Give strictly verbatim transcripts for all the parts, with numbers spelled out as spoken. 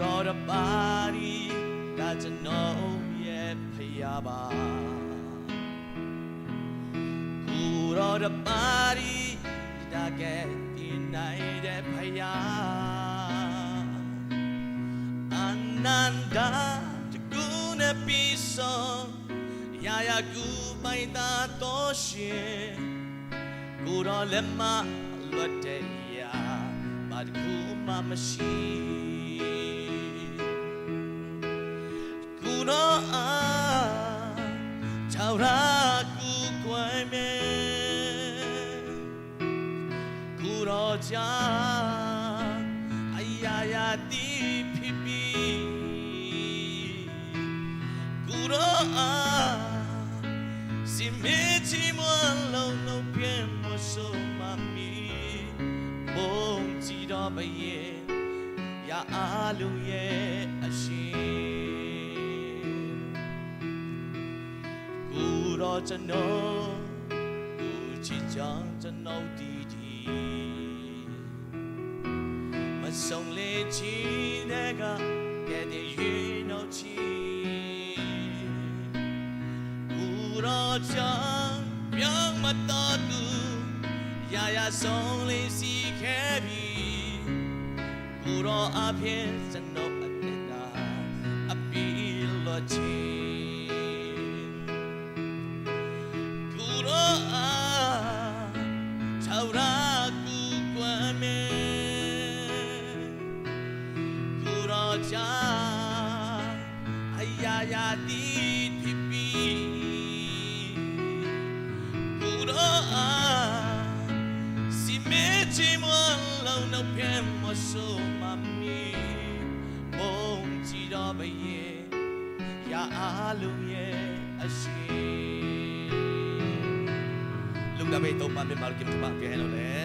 တော်တစ်ပါးတည်း ဒါကျွန်ုပ်ရဲ့ဘုရားပါ။ ကိုယ်တော်တစ်ပါးတည်း ဒါကယ်တင်နိုင်တဲ့ဘုရား။ အာနန္ဒတကုနဲ့ပြီးဆုံး ရာရာကူပိုင်သားတော်ရှင် ကိုယ်တော်လက်မှလွတ်တဲ့အရာ ဘာတစ်ခုမှမရှိ။ ကိုယ်တော်အား ထာဝရကိုးကွယ်မယ်။ ကိုယ်တော်ကြောင့် အရာရာသီးဖြစ်ပြီး ကိုယ်တော်အား စင်မြင့်ချီးမွမ်း လုံးလုံးပြည့်မွန်ဆိုမှမည်။ ဘုန်းကြီးတော်ဘုရင် ရာအားလုံးရဲ့အရှင်။ ကိုယ်တော်ကျွန်ုပ်ကိုချစ်ကြောင်း ကျွန်ုပ်သိသည်။ မဆုံးလင်ခြင်းထဲက ကယ်တင်၍နှုတ်ချီ။ ကိုယ်တော်ကြောင့် ပြောင်းမသွားသူ ရာရာဆုံးလင်စီခဲ့ပြီ။ ကိုယ်တော်အားဖြင့် ကျွန်ုပ်အသက်တာ အပြည့်လွတ်ခြင်း။ ကိုယ်တော်အား ထာဝရကိုးကွယ်မယ်။ ကိုယ်တော်ကြောင့် အရာရာသီးဖြစ်ပြီး။ ကိုယ်တော်အား စင်မြင့်ချီးမွမ်း လုံးလုံးပြည့်မွန်ဆိုမှမည်။ ဘုန်းကြီးတော်ဘုရင် ရာအားလုံးရဲ့အရှင်။ လူကပဲတော့ပါမင်းမလူကင်ပါကဲလို့လေ။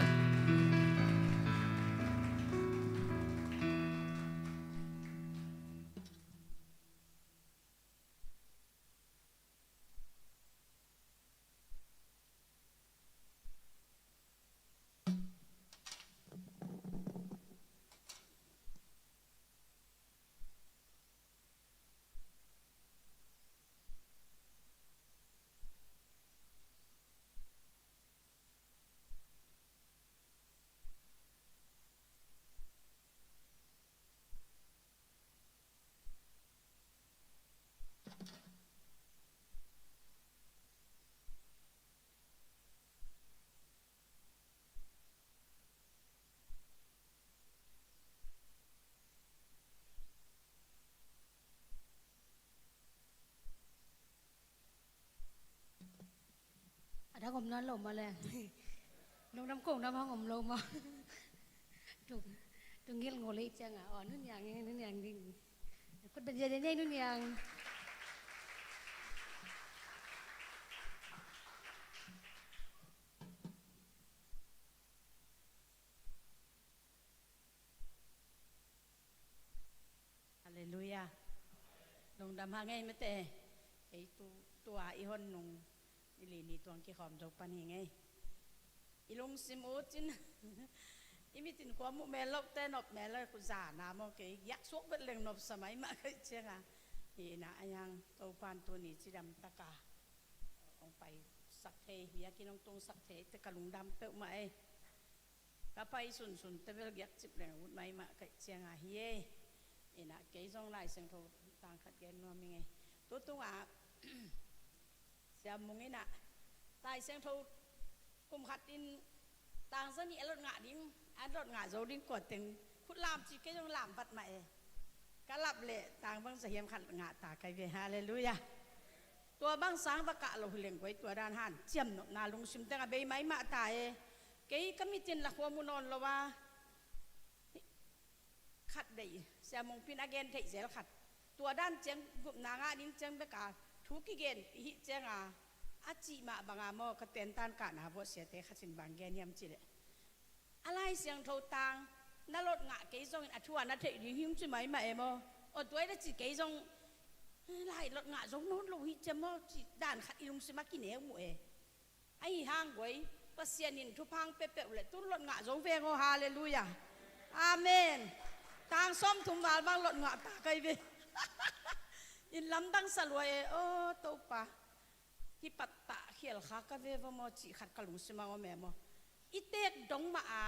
A dang om nawn lo mah leh. Lungdam kong dam hang om lo maw? Tung, tung ngilh ngol leh ciang a, aw, Nu Niang, Nu Niang ding. Khut beng ziahziah ni, Nu Niang. Halleluiah. Lungdam hang ei mate. Kei tu, tua i hon nung ni li ni tuang kikhawm zo pan hi ngei. I lungsim ut in, i mit in khua muh mel loh te nop mel loh, khu zana maw, kei giak suak bet leng nop sa mai mah ka hih ciang a. Hi na a yang Topan tuni cidam taka hong paisak thei, biakinn hong tungsak thei te ka lungdam peuhmah ei. Ka pai sunsun te bel giak cip leng ut mai mah ka hih ciang a hi ei. Hi na kei zong Lai Siangtho tang khat gen nuam hi ngei. Tu tung a Sia Mung in a, Lai Siangtho kum khat in tang za nih a lot ngah ding, a lot ngah zo ding kua teng khut lam ci, kei zong lam vat mah e. Ka lap leh tang bang za hiam khat ngah ta kai ve. Halleluiah. Tua bang sang va kah lo hi leng guai, tua dan hanciam nopna lungsim teng a bei mai mah ta e. Kei ka mit in la khua mu nawn lo a. Khat deih, Sia Mung Pin a gen theih zel khat. Tua dan ciang gupna ngah ding ciang bek a thu kigen i hih ciang a, a cih mah bang a maw, ka tentan kahna vuah siate khat in bang gen hiam cih leh, a Lai Siangtho tang na lot ngah kei zongin a thu a na theih ding hi ung ci mai mah e maw. Aw, tua i da cih kei zong, lai lot ngah zo nawn lo hi ciang maw, cih dan khat i lungsim a kineu mu e. Ahi hang guai, Pasian in thupha hong pia peuh leh tun lot ngah zo veng aw. Halleluiah. Amen. Tang Sawmthum val bang lot ngah ta kai ve. In lamdang sa lua e, aw Topa. Hi pattah khial kha ka ve va maw cih khat ka lungsim ah om e maw. I teek dong mah a,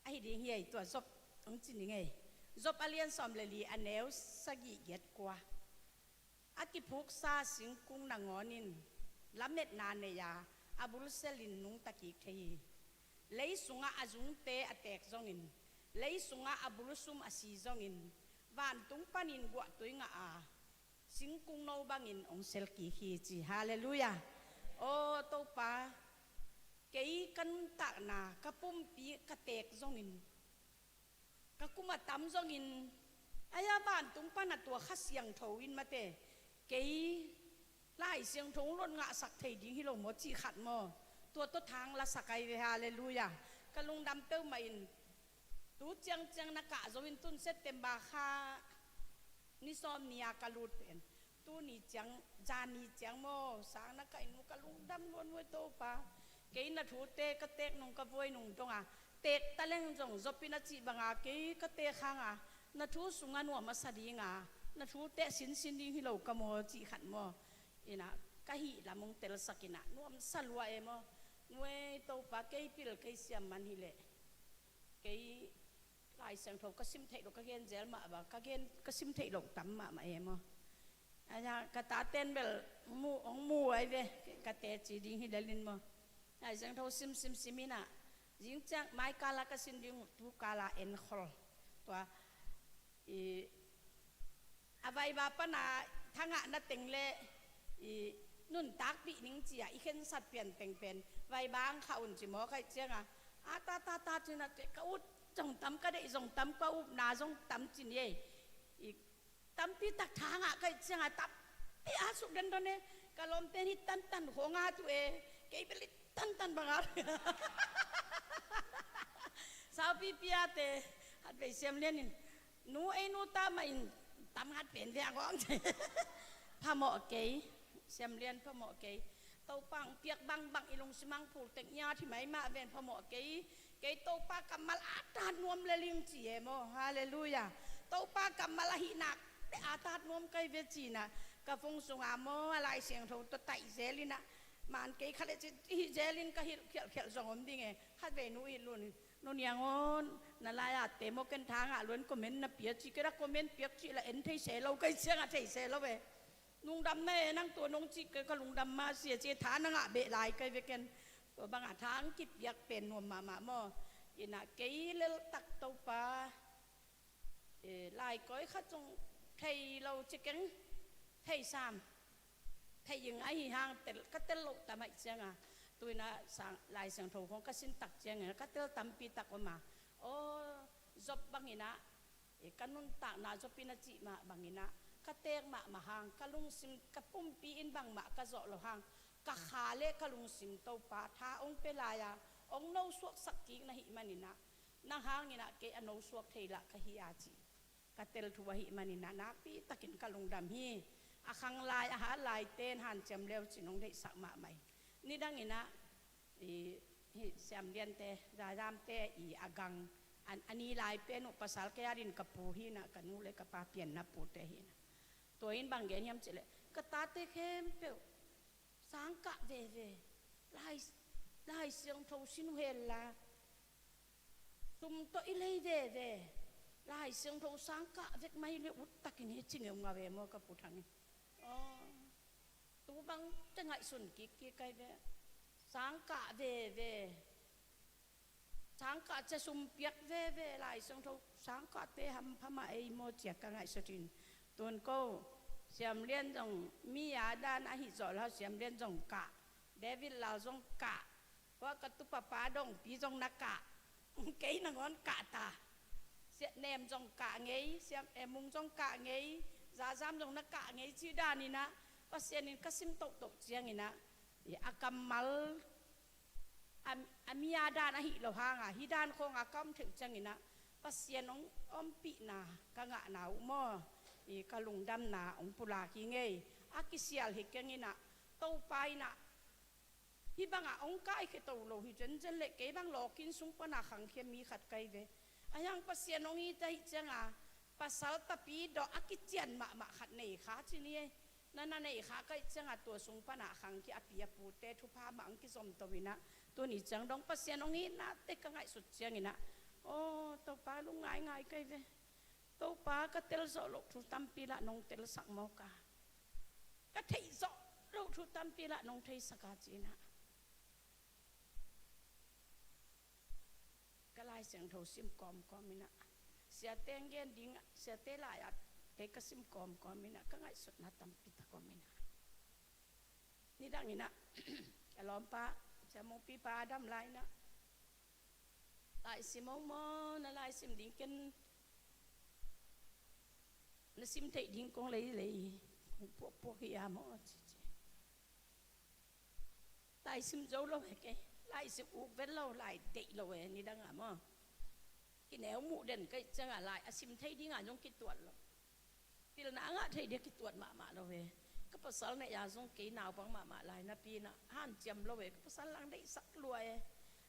ahi ding hi ei tua Job hong ci ning ei. Job a lian sawm le li a neu sagih giat kua. A kiphuksa singkung nangawn in lametna nei a, a bulselin nungta kik thei hi. Lei sungah a zungte a teek zongin, lei sungah a bulsum a si zongin, vantung panin guahtui ngah a, singkung no bangin hong sel kik hi ci. Halleluiah. Aw Topa, kei ka nuntakna, ka pumpi ka teek zongin, ka kum a tam zongin, ahi a vantung pan a tua Kha Siangtho in mate, kei Lai Siangtho hong lot ngahsak thei ding hi lo maw cih khat maw. Tua tawh thang la sa kai ve, halleluiah. Ka lungdam peuhmah in, tu ciangciang na kah zo in tun September kha ni sawm ni a ka lut pen. Tuni ciang, zan ni ciang maw, sang na kah in nu ka lungdam luan ve Topa. Kei na thute ka teek nung ka vuai nung dong a, teek taleng zong Job in a cih banga kei ka teek hanga, na thu sungah nuam a sa dinga, na thute sinsin ding hi lo ka maw cih khat maw. Ina, ka hih lam hong telsak ina, nuam sa lua e maw. Nu ei Topa, kei pil kei siam man hi leh. Kei Lai Siangtho ka sim theih loh ka gen zel mah bang, ka gen ka sim theih loh tam mahmah e maw. Ahi a ka taten bel mu, hong mu ai ve, ka teci ding hi lel in maw. Lai Siangtho sim, sim, sim ina, zing ciang mai kala ka sin ding uh, tu kala en khol. Tua, i, a vaiba pana thangah na teng le, i, nuntakpih ning cia i khensat pian teng pen vaiba ang kha un ci maw, khaih cianga a ta ta ta cina te ka ut zong tam, ka deih zong tam, ka upna zong tam cin ei. I, tampi tak thangah khaih cianga tampi a suk den don e. Ka lawmten hi tantan khong a tu e, kei bel hi tantan banga. Saupi piate hat vei siam lianin, nu ei nu ta mah in tam ngat pen vek awng. Phamawh kei, siam lian phamawh kei. Topa hong piak bangbang i lungsim ang phul tek ngiat hi mai mah ven phamawh kei. Kei Topa kammal a tat nuam le ling ci e maw. Halleluiah. Topa kammal a hihnak le a tat nuam kai ve cina, ka fung sunga maw a Lai Siangtho tawh taih zel ina, man kei kha le ci hih zelin ka hilh khialh khialh zong om ding e. Hat vei nu i lun, nu niang aw, na lai a te maw ken thangah luan comment na pia ci, kei da comment piak ci la en thei se lo, kai cianga thei se lo e. Lungdam na e nang tua nong ci, kei ka lungdam ma sia ci, tha na ngah beh lai kai ve ken. Tua banga tha ang kipiak pen nuam mahmah maw. Ina kei leltak Topa, e, lai koi khat zong thei lo ci keng, thei sam, thei ing ahi hang tel, ka tel loh tam aih cianga, tu ina sang, Lai Siangtho khong ka sin tak ciangin ka tel tampi tak om a. Aw, Job bangin ah, e, ka nuntakna Job in a cih mah bangin ah, ka teek mahmah hang, ka lungsim, ka pumpi in bangmah ka zawh loh hang, ka kha le ka lungsim Topa tha hong pia lai a, hong nosuaksak kik na hih manin ah, nang hangin ah kei a nosuak thei lah ka hi a ci. Ka tel thu ahih manin ah nakpi takin ka lungdam hi. A khang lai, a hat lai ten hanciam leu cin hong deihsak mahmah hi. Nidangin ah, i, hi, Siam Liante, Zazamte, i, a gang, an, a ni lai pen uh pasal kei adin ka pu hi na, ka nu le ka pa pianna pute hi na. Tua in bang gen hiam cih leh, ka tate khempeuh sang kah veve, Lai, Lai Siangtho sin uh hen la, sum tawh i lei veve, Lai Siangtho sang kah vek mai le ut takin hi ci ngeungau ve maw ka pu Thang in. Aw, tu bang te ngaihsun kikkik kai ve. Sang kah veve. Sang kah cia sum piak veve, Lai Siangtho sang kah te hampha mah ei maw cia ka ngaihsut in. Tun ko, Siam Lian zong mi a dan ahi zawh lo, Siam Lian zong kah, David Lal zong kah, hua ka tupapa Dongpi zong na kah, kei nangawn kah ta. Siat Nem zong kah ngei, Siam, eh, Mung zong kah ngei, Zazam zong na kah ngei, ci danin ah, Pasian in ka sim tohtoh ciangin ah, a kammal a, a mi a dan ahi lo hanga, hi dan khawnga ka om theuh ciangin ah, Pasian hong ompihna ka ngahna uh maw, i ka lungdamna hong pulak hi ngei. A kisial hi keng in ah, Topa in ah, hih bangah hong kaikhia to lo hi zenzen leh kei bang lawkin sung pana khangkhia mi khat kai ve. Ahi hang Pasian hong it ahih cianga pasal tapi dawh a kician mahmah khat nei kha ci ni ei. Na na nei kha ka hih cianga tua sung pana khang ki a pi a pute thupha mah hong kizom to inah, tuni ciang dong Pasian hong itnate ka ngaihsut cianginah, aw Topa, lungngaingai kei ve. Topa, ka tel zawh loh thu tampi lah nong telsak mawk a, ka theih zawh loh thu tampi lah nong theisak a, ci-inah ka Lai Siangtho sim kawmkawm inah, siate hong gen ding, siate lai-at kei ka sim kawmkawm inah ka ngaihsutna tampi tak om inah, nidang inah ka lawmpa Sia Mungpipa a dam lai inah, "Laisim aw maw, na laisim ding ken na sim theih ding kong leilei kong puakpuak hi a maw," ci ci. Laisim zo lo e kei, laisim uk vet lo, lai deih lo e, nidang a maw. Kineu muh den ka hih cianga lai a sim thei dinga zong kituat lo. Pilna a ngah thei dia kituat mahmah lo e. Ka pasal neih a zong kei naupang mahmah lai napi inah hanciam lo e. Ka pasal lang deihsak lua e.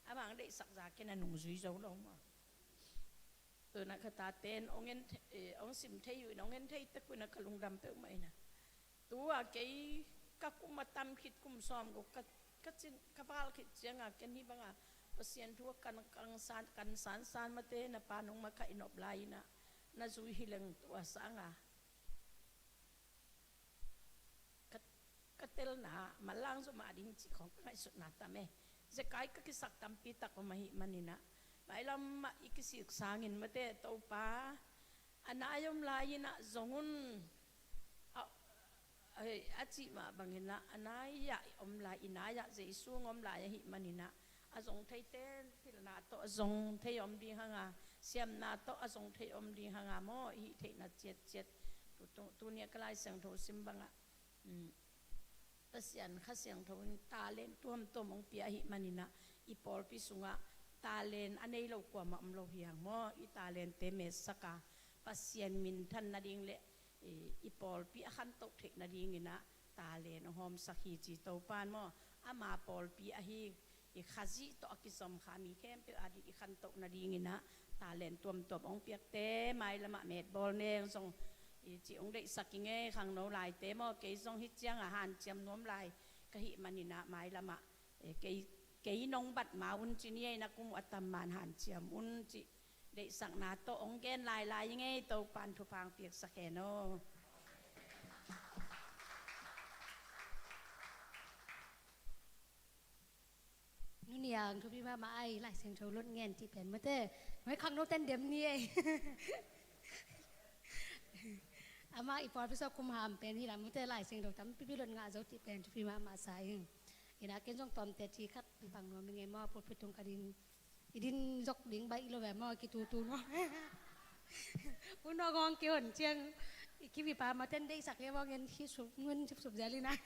Amah ang deihsak za ken a nungzui zo lo maw. Tuna ka tate in hong en the-, eh, hong sim thei uh in, hong en thei tek uh in a ka lungdam peuhmah inah. Tua kei ka kum a tam khit, kum sawm guk ka, ka cin, ka val khit cianga ken hih banga Pasian thu a kan, kan san, kan sansan mate na pa nong makaih nop lai inah na zui hi leng tua sanga ka, ka telna manlang zo mah ding cih khawng ka ngaihsutna tam e. Zekai ka kisak tampi tak om ahih maninah, mailam mah i kisik sangin mate Topa, a nai om lai inah zong un, a, a, a cih mah banginah a nai-ah om lai, i nai-ah Jesu hong om lai ahih maninah a zong theite pilna tawh a zong thei om ding hanga, siamna tawh a zong thei om ding hanga maw, i hih theihna ciatciat. Tu, tu, tuni a ka Lai Siangtho sim bangah, um, Pasian Kha Siangtho in talent tuamtuam hong pia ahih maninah i pawlpi sungah talent a nei lo kuamah om lo hi hang maw. I talente metsaka Pasian minthan nading le i, i pawlpi a khantoh theih nadinginah talent hong hawmsak hi ci Topan maw. Ama pawlpi ahi i Khazih tawh a kizom kha mi khempeuh ading i khantoh nadinginah talent tuamtuam hong piakte mailamah metbawl neng zong i cih hong deihsak i ngei, khangno laite maw. Kei zong hih ciangah hanciam nuam lai ka hih maninah mailamah, eh, kei, kei nong bat ma un ci ni ei, na kum uh a tam man hanciam un cih deihsakna tawh hong gen lailai i ngei. Topan thupha hong piaksak hen aw. Nuniang thupi mahmah ai, Lai Siangtho lot ngen cih pen mate. Hoi khangno ten dem ni ei. Amah i pawlpi sawk kum ham pen hi lam mate, Lai Siangtho tampipi lot ngah zo cih pen thupi mahmah sa ing. Inah ken zong tawmte ci khat pang nuam i ngei maw, pulpit tung ka din, i din zok ding baih lo ve maw, kitutu maw. Unawk hong kihon ciang i kivipa maw, ten deihsak le maw, ngen hi sup, ngen supsup zel inah.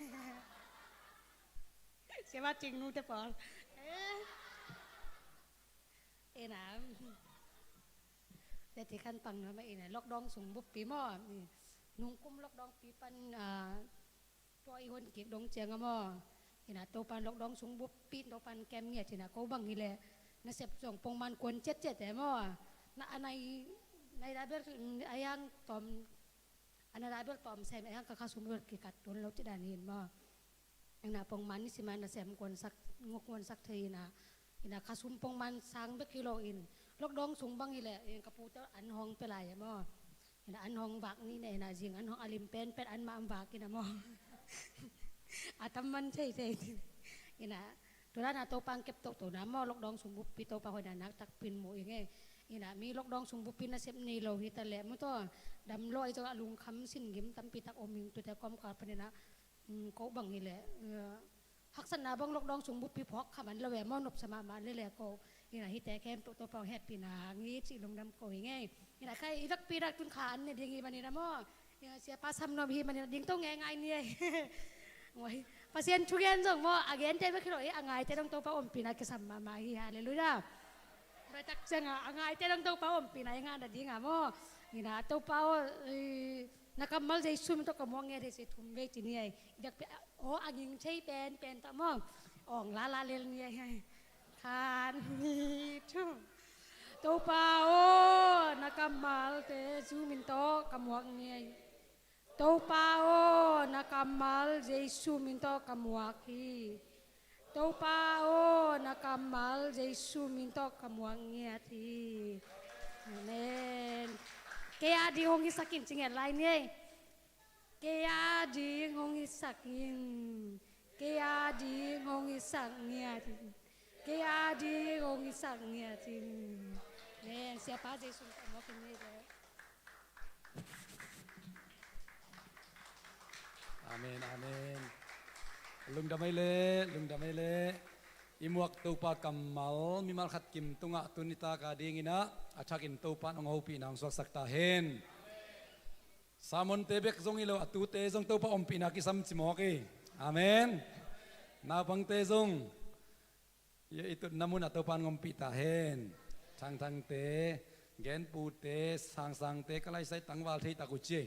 Siapa cing nu te pawl. Eh. Inah. Te ti khan pang nuam a inah, lockdown sung buppi maw. Nungkum lockdown pi pan, ah, tua i hon kik dong ciang a maw. Inah Topan lockdown sung buppi, Topan kem ngiat inah ko bang hileh nasep zong pongman kuan ciatciat e maw. Na a nai, nai da bel, a yang tawm, a na da bel tawm sem, a yang ka khasum bel kikat tun lo ci dan hin maw. Inah pongman ni sima nasem kuansak, nguk kuansak thei inah. Inah khasum pongman sang bek hi lo in. Lockdown sung bang hileh, in ka pute an hong pia lai e maw. Inah an hong vak ni ne, inah zing an hong a lim penpen an mah an vak inah maw. A tam man thei thei. Inah tu dan a Topa hong kep tohtohna maw, lockdown sung buppi Topa hoihna naktak pin mu i ngei. Inah mi lockdown sung buppi nasep nei lo hi ta leh mu taw, dam lo ai zong a lungkham sin gim tampi tak om ing. Tute kawmkal pan inah, um, ko bang hileh, uh, haksatna bang lockdown sung buppi phawk kha man lo e maw, nopsa mahmah lele ko. Inah hihte khempeuh Topa hong hehpihna ngi cih lungdam ko hi ngei. Inah khai i vekpi dak tun kha an ne ding hi maninah maw. Inah siapa sam nuam hi maninah ding to ngeingai ni ei. Pasian thugen zong maw, a gente vek hi lo e, a ngaite dong Topa ompihna kisam mahmah hi. Halleluiah. Bai tak ciangah a ngaite dong Topa ompihna i ngah nadinga maw. Inah Topa aw, i, na kammal Jesu min tawh ka muang nge thei si thum vei ci ni ei. I dakpi aw, a ging thei penpen tawh maw. Awng lala lel ni ei. Khan ni thum. Topa aw, na kammalte Jesu min tawh ka muak ngiat hi. Topa aw, na kammal Jesu min tawh ka muak hi. Topa aw, na kammal Jesu min tawh ka muak ngiat hi. Amen. Kei a ding hong hisak in ci ngiat lai ni. Kei a ding hong hisak in. Kei a ding hong hisak ngiat in. Kei a ding hong hisak ngiat in. Amen. Siapa Jesu ka muak in ni de. Amen, amen. Lungdam ei le, lungdam ei le. I muak Topa kammal mimal khat kim tungah tuni taka dinginah a thakin Topa in hong hopihna hong suaksak ta hen. Sermonte bek zong hi lo, a tute zong Topa ompihna kisam ci mawk hi. Amen. Naupangte zong i, i tutna munah Topa in hong ompih ta hen. Thangthangte, Genpute, Sangsangte, ka laisai tangval thei tak uh ci.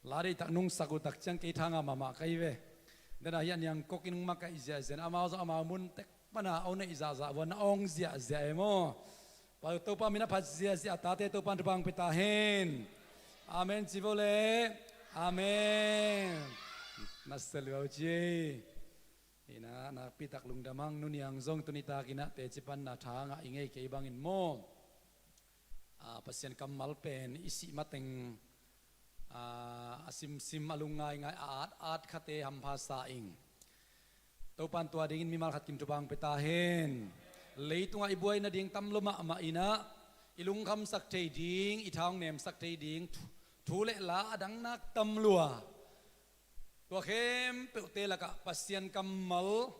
La deih tak nungsak uh tak ciang kei thanga mahmah ka hi ve. Dena hi a niangkok in hong makaih ziahziah in amau zong amau mun tek pana a neih zahzah vua na awng ziahziah e maw. Pa Topa min a phat ziahziah a tate Topa in thupha hong pia ta hen. Amen ci vo le. Amen. Na sa lua uh ci ei. Inah nakpi tak lungdam hang, Nu Niang zong tuni takinah teci panna tha ngah i ngei kei bangin maw. Ah, Pasian kammal pen i sih mateng, ah, a simsim a lungngaingai a at at khate hampha sa ing. Topa in tua dingin mimal khat kim thupha hong pia ta hen. Leitungah i buai nading tam lua mahmah inah i lungkhamsak thei ding, i tha hong nemsak thei ding thu, thu le la a dang nak tam lua. Tua khempeuhte lakah Pasian kammal,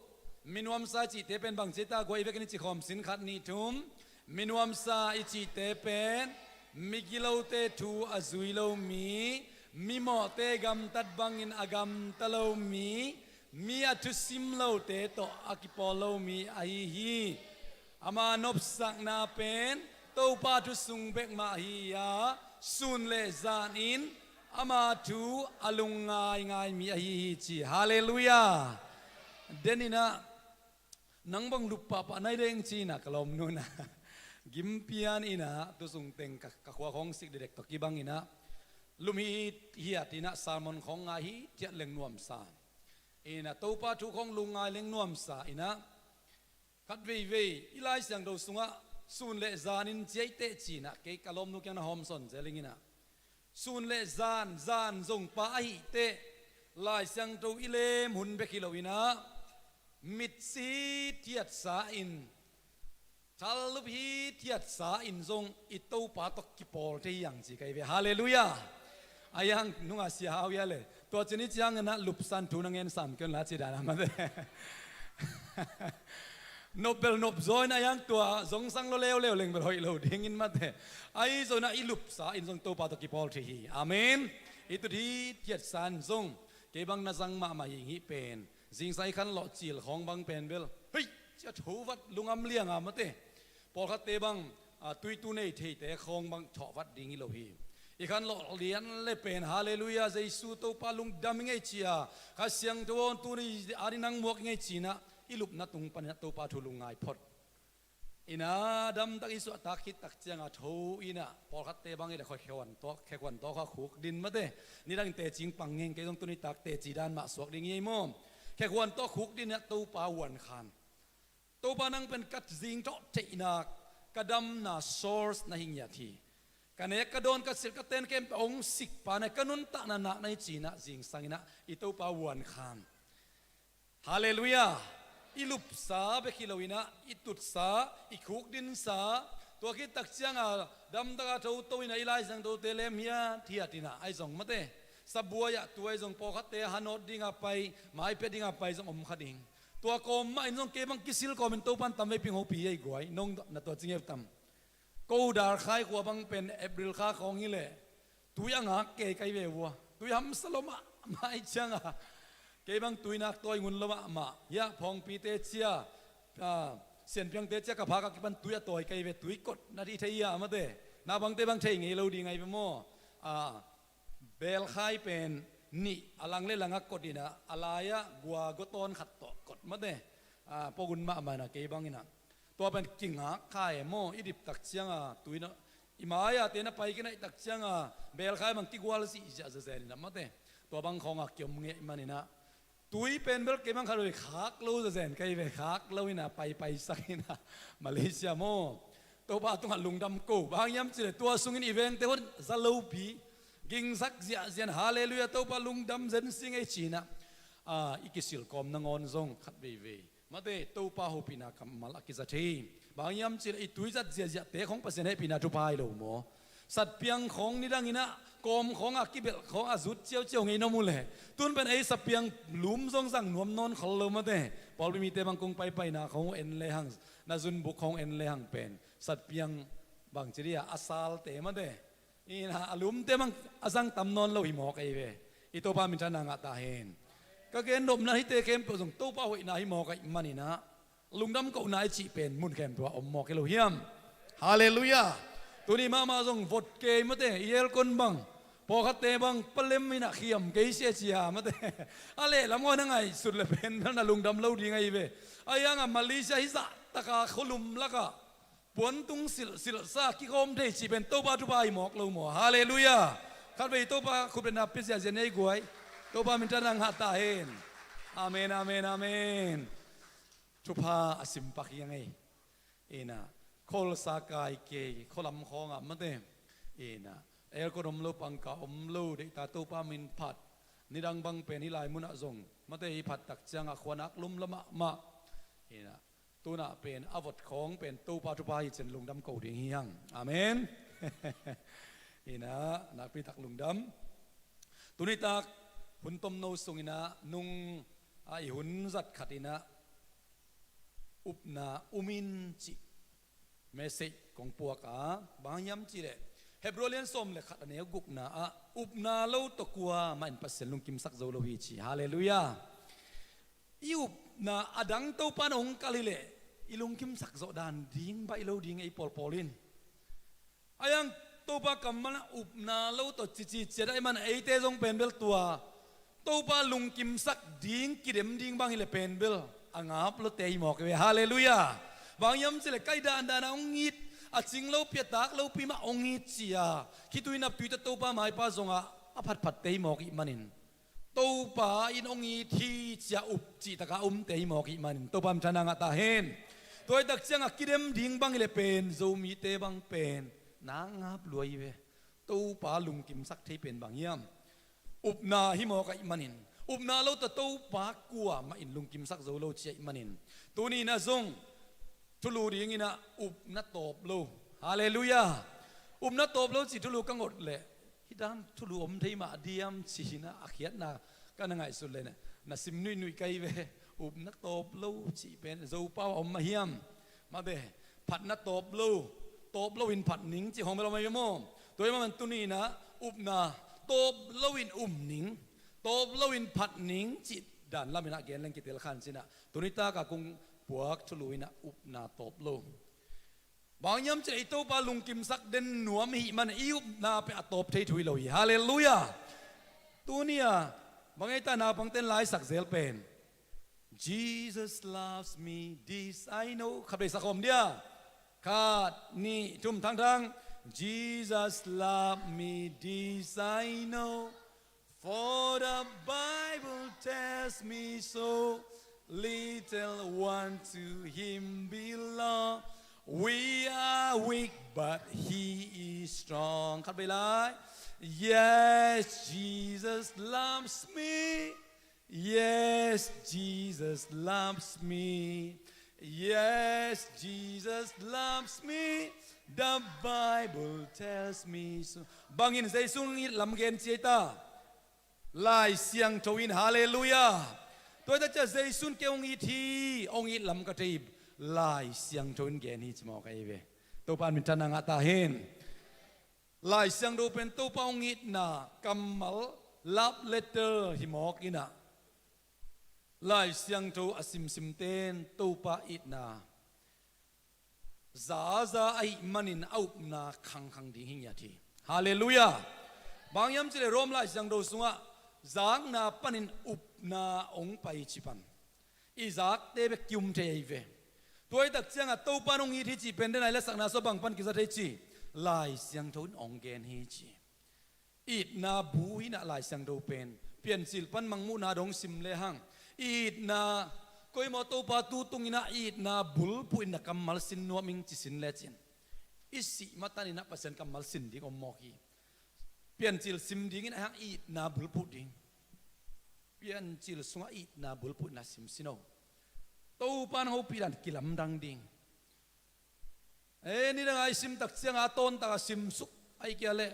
minuamsa i cihte pen bangci ta guai vekin i ci khawm sin, khat nih thum. Minuamsa i cihte pen migilote thu a zui lo mi, mimawhte gamtat bangin a gamta lo mi, mi a thusim lote tawh a kipawl lo mi ahi hi. Ama nopsakna pen Topa thu sung bek mah hi a, sun le zanin ama thu a lungngaingai mi ahi hi ci. Halleluiah. Deninah nang bang lup pahpah nai deng cinah ka lawmnunah gimpian inah tusung teng ka, ka khua khawng sik dedek tawh kibanginah lum hi hiat inah sermon khawng ngai hi thiat leng nuamsa. Inah Topa thu khawng lungngai leng nuamsa inah khat veivei i Lai Siangtho sungah sun le zanin ciaiteh cinah kei ka lawmnu kiang na hawmsawn zel inginah sun le zan, zan zong pa ahihteh Lai Siangtho i lem hun bek hi loinah mitsi thiatsa in, thallup hi thiatsa in zong i Topa tawh kipawl thei hiang ci ka hi ve. Halleluiah. A hiang nungah sia hau ia le tua cin i cianginah lupsan thu na ngen sam kion la ci dan a mate. Nop bel nop zaw in a hiang tua zongsang lo leuleu leng bel hoih lo dingin mate. Ahi zonah i lupsa in zong Topa tawh kipawl thei hi. Amen. I tut hi thiatsa in zong kei bang na zang mahmah hing hi pen. Zingsa i khanlawh cil khawng bang pen bel hei cia tho vat lungam lianga mate. Pawlkhatte bang a, tuitu nei theite khawng bang thawh vat ding hi lo hi. I khanlawh lian le pen halleluiah Jesu Topa lungdam i ngei cia Kha Siangtho aw tuni a ni nang muak i ngei cinah i lupna tung paninah Topa thu lungngai phot. Inah damtak i suahtak khit tak cianga tho inah pawlkhatte bang i le khua khekhuan tawk khekhuan tawk kha khuk din mate. Nidangin tecing pang ngeng kei zong tuni tak teci dan mah suak ding i ei maw. Khekhuan tawk khuk dinah Topa huan khan. Topa nang pen ka zingtawh theihnak ka damna source na hi ngiat hi. Ka nek ka dawn ka silh ka ten khempeuh hong sikpa na ka nuntakna nak na hi cinah zingsanginah i Topa huan khan. Halleluiah. I lupsa bek hi loinah i tutsa i khukdinsa tua khit tak cianga damtaka thoto inah i Lai Siangthote lem hiat hiat inah ahi zong mate. Sabuai ah tu ahi zong pawlkhatte hanawt dinga pai maipia dinga pai zong om kha ding. Tua kawm mah in zong kei bang kisil kawmin Topan tam vei ping hopi ei guai nong na tua cingeu tam. Ko dar khai khua bang pen April kha khawng hi leh tui a ngak kei kai ve vua. Tui hamsa lo mahmah i cianga kei bang tui nak tawi ngun lo mahmah hiah phawngpite cia, ah, sianpiangte cia ka phak a kipan tui a tawi kai ve tui kot na dih thei hiah mate. Na bangte bang thei ngei lo ding ai ve maw. Ah, belkhai pen nih a lang le langak kot inah a lai-ah gua gotawn khat tawh kot mate. Ah, pogun mahmah inah kei bang inah Tua pen kingak kha e maw, i dip tak cianga tui na, i mai-a te na pai kinaih tak cianga belkhai bang kigual zihziah zazen inah mate. Tua bang khawnga kiom ngei maninah tui pen bel kei bang khat lo i khak lo zazen ka hi ve, khak lo inah paipaisak inah Malaysia maw. Topa tungah lungdam ko, bang hiam cileh tua sungin i vengte hon za lopi gingsak ziahzian, halleluiah, Topa lungdam zen sing ei cinah, a, i kisilkawm nangawn zong khat veivei mate Topa hopihna kammal a kiza thei. Bang hiam cileh i tuizat ziahziahte khong Pasian hehpihna thupha hi lo maw? Satpiang khong nidanginah kawm khawngah kibelh khawngah zut ciauciau ngei na mu leh tun pen ei satpiang lum zong zang nuam nawn khol lo mate. Pawlpi mite bang kong paipaina khong en lehang, na zunbuk khong en lehang pen satpiang bangci dia a salte mate inah a lumte bang a zang tam nawn lo hi mawk ei ve. I Topa minthanna ngah ta hen. Ka gen nopna hite khempeuh zong Topa hoihna hi mawk aih maninah lungdam kohna i cih pen mun khempeuh a om mawk hi lo hiam? Halleluiah. Tuni mahmah zong vot kei mate, i elkon bang pawlkhatte bang palem inah khiam kei sia cia mate. A lehlam aw na ngaihsut le pen na lungdam lo ding ahi ve. A hiangah Malaysia hi zahtaka khualum lakah puantung silhsilhsa kikhawm thei cih pen Topa thupha hi mawk lo maw? Halleluiah. Khatvei Topa khutbetna pia ziahziah nei guai. Topa minthanna ngah ta hen. Amen, amen, amen. Thupha a simpak hi a ngei inah kholsa kai kei khualam khawngah mate inah aircon om lo, pangka om lo, deihta Topa min phat. Nidang bang pen hih lai munah zong mate i phat tak ciangah khuanak lumla mahmah inah tunah pen a vot khawng pen Topa thupha hi cin lungdam ko ding hi hang. Amen. Inah nakpitak lungdam. Tunitak hun tomno sunginah nung a i hun zat khatinah upna umin cih message kong puak a, bang hiam cihleh Hebrew lian sawm le khat a neu gukna ah upna lo tawh kuamah in Pasian lungkimsak zo lo hi ci. Halleluiah. I upna a dang Topa na hong kal hileh i lungkimsak zawh dan ding baih lo ding ei pawlpawl in. A hiang Topa kammal ah upna lo tawh cici ciat ahih man eite zong pen bel tua Topa lungkimsak ding kidem ding bang hileh pen bel a ngap lote hi mawk hi ve. Halleluiah. Bang hiam cihleh kai dandan a hong it, a cing lopi a tak lopi mah hong it ci-a khitui naptui tawh Topa maipa zongah a phatphatte hi mawk ih manin Topa in hong it hi ci-a up cihtakah a umte hi mawk ih manin Topa minthanna ngah ta hen. Tua hi tak ciangah kidem ding bang hileh pen Zomite bang pen na ngap lua hi ve. Topa lungkimsak thei pen bang hiam? Upna hi mawk ahih manin, upna lo tawh Topa kuamah in lungkimsak zo lo ci ahih manin, tuni inah zong thulu dinginah upna tawp lo. Halleluiah. Upna tawp lo cih thulu ka ngot leh hih dan thulu om thei mah diam ci-inah a khiatna ka na ngaihsut leh na sim nuihnuih ka hi ve. Upna tawp lo cih pen Zopau a om mah hiam? Mate, phatna tawp lo, tawp lo in phat ning cih hong bel om ahi ve maw? Tua hi mah man tuni inah upna tawp lo in um ning, tawp lo in phat ning cih dan laminah gen leng kitel khan cinah tuni takah kong puak thulu inah upna tawp lo. Bang hiam cihleh i Topa lungkimsak den nuam ihih man i upna peh a tawp thei thu hi lo hi. Halleluiah. Tuni-a bang ei ta naupangte in laisak zel pen Jesus loves me, this I know. Khatvei sak khawm dia. Khat, nih, thum, thangthang. Jesus love me, this I know. For the Bible tells me so. Little one to him belong. We are weak, but he is strong. Khatvei lai. Yes, Jesus loves me. Yes, Jesus loves me. Yes, Jesus loves me. The Bible tells me so. Bangin Jesu hong it lam gen ci ei ta. Lai Siangtho in, halleluiah. Tua hi ta ciah Jesu in kei hong it hi, hong it lam ka thei hi. Lai Siangtho in gen hi ci mawk ahi ve. Topa in minthanna ngah ta hen. Lai Siangtho pen Topa hong itna kammal, love letter hi mawk inah Lai Siangtho a simsimte in Topa itna zaza ahih manin a upna khangkhang ding hi ngiat hi. Halleluiah. Bang hiam cihleh Rom Lai Siangtho sungah zakna panin upna hong pai ci pan i zakte bek ki-um thei ahi ve. Tua i tak ciangah Topa in hong it hi cih pen den a i lasakna sua bang pan kizat hi ci, Lai Siangtho in hong gen hi ci. Itna bu hi inah Lai Siangtho pen Piancil pan Mangmuhna dong sim lehang, itna, koimaw Topa tu tung inah itna bulphuh in na kammal sin nuam ing ci sin lecin, i sih matan inah Pasian kammal sin ding om mawk hi. Piancil sim ding inah hang itna bulphuh ding. Piancil sungah itna bulphuh inah sim sin o. Topa in hong hopih dan kilamdang ding. E, nidang a i sim tak ciangah a tawntak a simsuk, ahih kei leh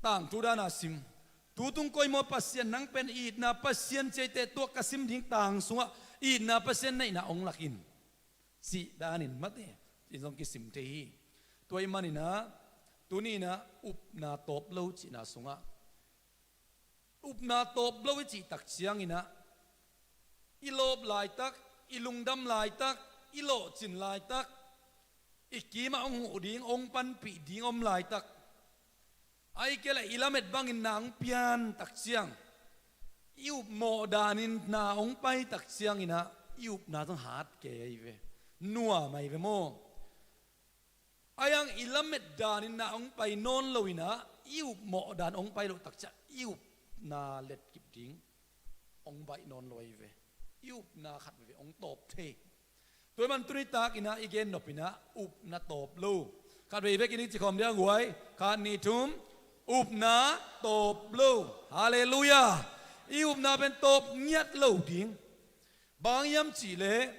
tangthu dan a sim. Tu tung koimaw Pasian nang pen itna Pasian ci a, eite tua ka sim ding tang sungah itna Pasian neihna hong lak in, cih danin mate in zong kisim thei hi. Tua ahih man inah tuni inah upna tawp lo cihna sungah, upna tawp lo i cih tak ciang inah, i lawp laitak, i lungdam laitak, i lawhcin laitak, i kimah hong huh ding, hong panpih ding om laitak, ahih kei leh i lamet bangin na hong pian tak ciang, i upmawh danin na hong pai tak ciang inah, i upna zong hat kei ahi ve. Nuam ahi ve maw? Ahi hang i lamet danin na hong pai nawn lo inah, i upmawh dan hong pai loh tak ciang i upna letkip ding hong baih nawn lo ahi ve. I upna khat veve hong tawp thei. Tua ahih man tuni tak inah i gen nop inah upna tawp lo. Khat vei vekin i ci khawm ding a guai. Khat, nih, thum. Upna tawp lo. Halleluiah. I upna pen tawp ngiat lo ding. Bang hang hiam cih leh,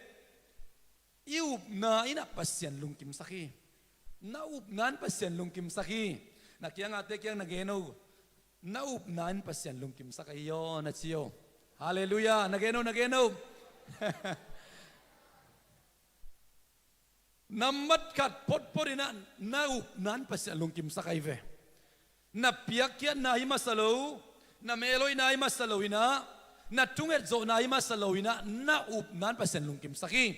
i upna inah Pasian lungkimsak hi. Na upna in Pasian lungkimsak hi. Na kiangahte kiang na gen o. Na upna in Pasian lungkimsak ahi aw na ci o. Halleluiah. Na gen o, na gen o. Nambat khat photphot inah na upna in Pasian lungkimsak ahi ve. Na piakkhiatna hi masa lo, na mel hoihna hi masa lo inah, na thunget zawhna hi masa lo inah, na upna in Pasian lungkimsak hi.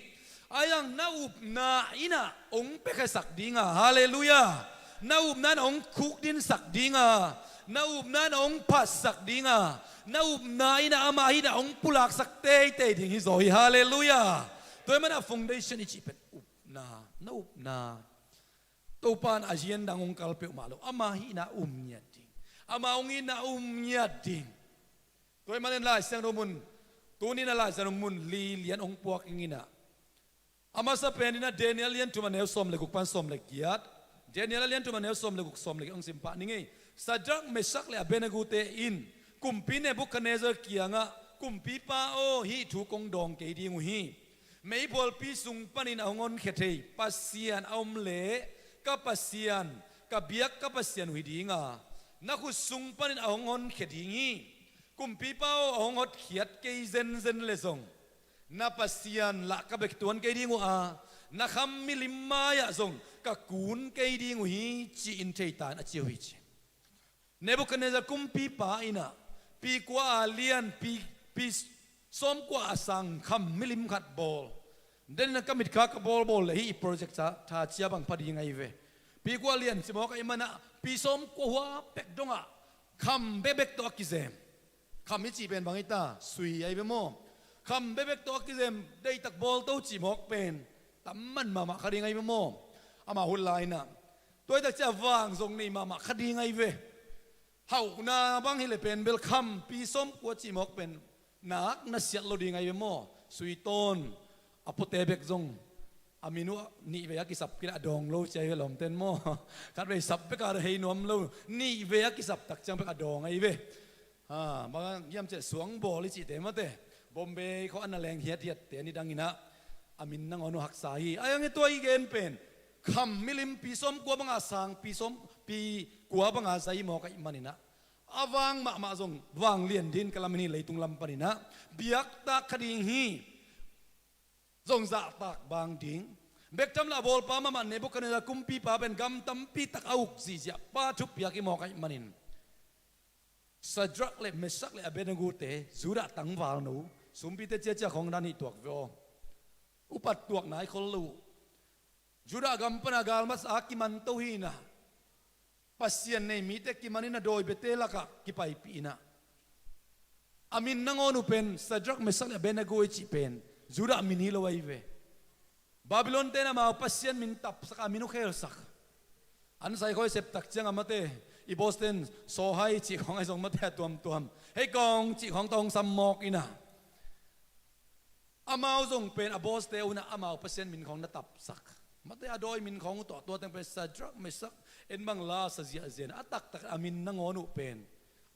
Ahi hang na upna inah hong piakkhiatsak ding a, halleluiah. Na upna in hong khukdinsak ding a, na upna in hong phatsak ding a, na upna inah ama hihna hong pulaksak teitei ding hi zaw hi, halleluiah. Tua ahih man a foundation i cih pen upna, na upna. Topa in a hi-in dang hong kal peuhmah lo, ama hihna um ngiat ding, ama hong itna um ngiat ding. Tua ahih manin Lai Siangtho mun, tuni inah Lai Siangtho mun li lian hong puak ing inah, a masa pen inah Daniel lian thum a neu sawm le guk pan sawm le giat. Daniel a lian thum a neu sawm le guk, sawm le giat hong sim pah ning ei. Sadrak, Mesak le Abednego-te in kumpi Nebukhadnezzar kiangah, Kumpipa aw, hih thu kong dawng kei ding uh hi. Meiphualpi sung panin a hong honkhia thei Pasian a om leh, ka Pasian, ka biak ka Pasian uh hi ding a, na khut sung panin a hong honkhia ding hi. Kumpipa aw, a hong hotkhiat kei zenzen leh zong, na Pasian lah ka bek tuan kei ding uh a, na kham milim mai-ah zong ka kun kei ding uh hi, ci-in theitan a ci uh hi ci. Nebukhadnezzar kumpipa inah pi kua a lian, pi, pi sawmkua a sang kham milim khat bawl. Den inah ka mitkha ka bawlbawl leh hih i project ca tha cia bang pha ding ahi ve. Pi kua lian cimawk ahih manah pi sawmkua hua pek dongah kham bekbek tawh a kizem. Kham i cih pen bang hi ta, sui ahi ve maw? Kham bekbek tawh a kizem, deihtak bawlto cimawk pen tamman mahmah kha ding ahi ve maw? Amah hun lai inah tua hi tak ciah vang zong nei mahmah kha ding ahi ve. Hauhna bang hileh pen bel kham pi sawmkua cimawk pen nak na siat lo ding ahi ve maw? Sui tawn a puate bek zong a min uh nih vei a kisap kei leh a dawng lo ci ahi ve lawmten maw? Khat vei sap bek a hei nuam lo, nih vei a kisap tak ciang bek a dawng ahi ve. Ha, bang hiam ciah suang bawl i cihte mate, Bombay khawng a na leng hiathiatte nidang inah a min nangawn uh haksa hi. Ahi hang i tua i gen pen kham milim pi sawmkua banga sang pi sawm, pi kua banga zai mawk ahih maninah a vang mahmah zong vang lian ding ka lamen hi, leitung lam paninah biaktak kha ding hi. Zong zahtak bang ding. Bek tham lah a bawlpa mahmah Nebuchadnezzar kumpipa pen gam tampi tak a uk zihziah pa thupiak i mawk ahih manin Sadrak le Mesak le Abednego-te Judah tangvalno, sumpite ciacia khawng dan hih tuak ve aw. Upat tuak nai khol lo uh. Judah gam pana galmasa a kimanto hi inah, Pasian nei mite kiman inah, dawi biate lakah kipaipih inah, a min nangawn uh pen Sadrak, Mesak le Abednego i cih pen Judah min hi lo ahi ve. Babylon ten amau pasian min tapsak a, min uh khelsak. An sai khoi sep tak ciang a mate, i boss ten sawhai cih khawng ahi zong mate a tuamtuam, hei kong cih khawng tawh hong sam mawk ina, amau zong pen a boss te uh ina amau pasian min khawng na tapsak. Mate a dawi min khawng uh tawh tua teng pen Sadrak, Mesak, en bang la sa ziahziah ina, a taktak a min nangawn uh pen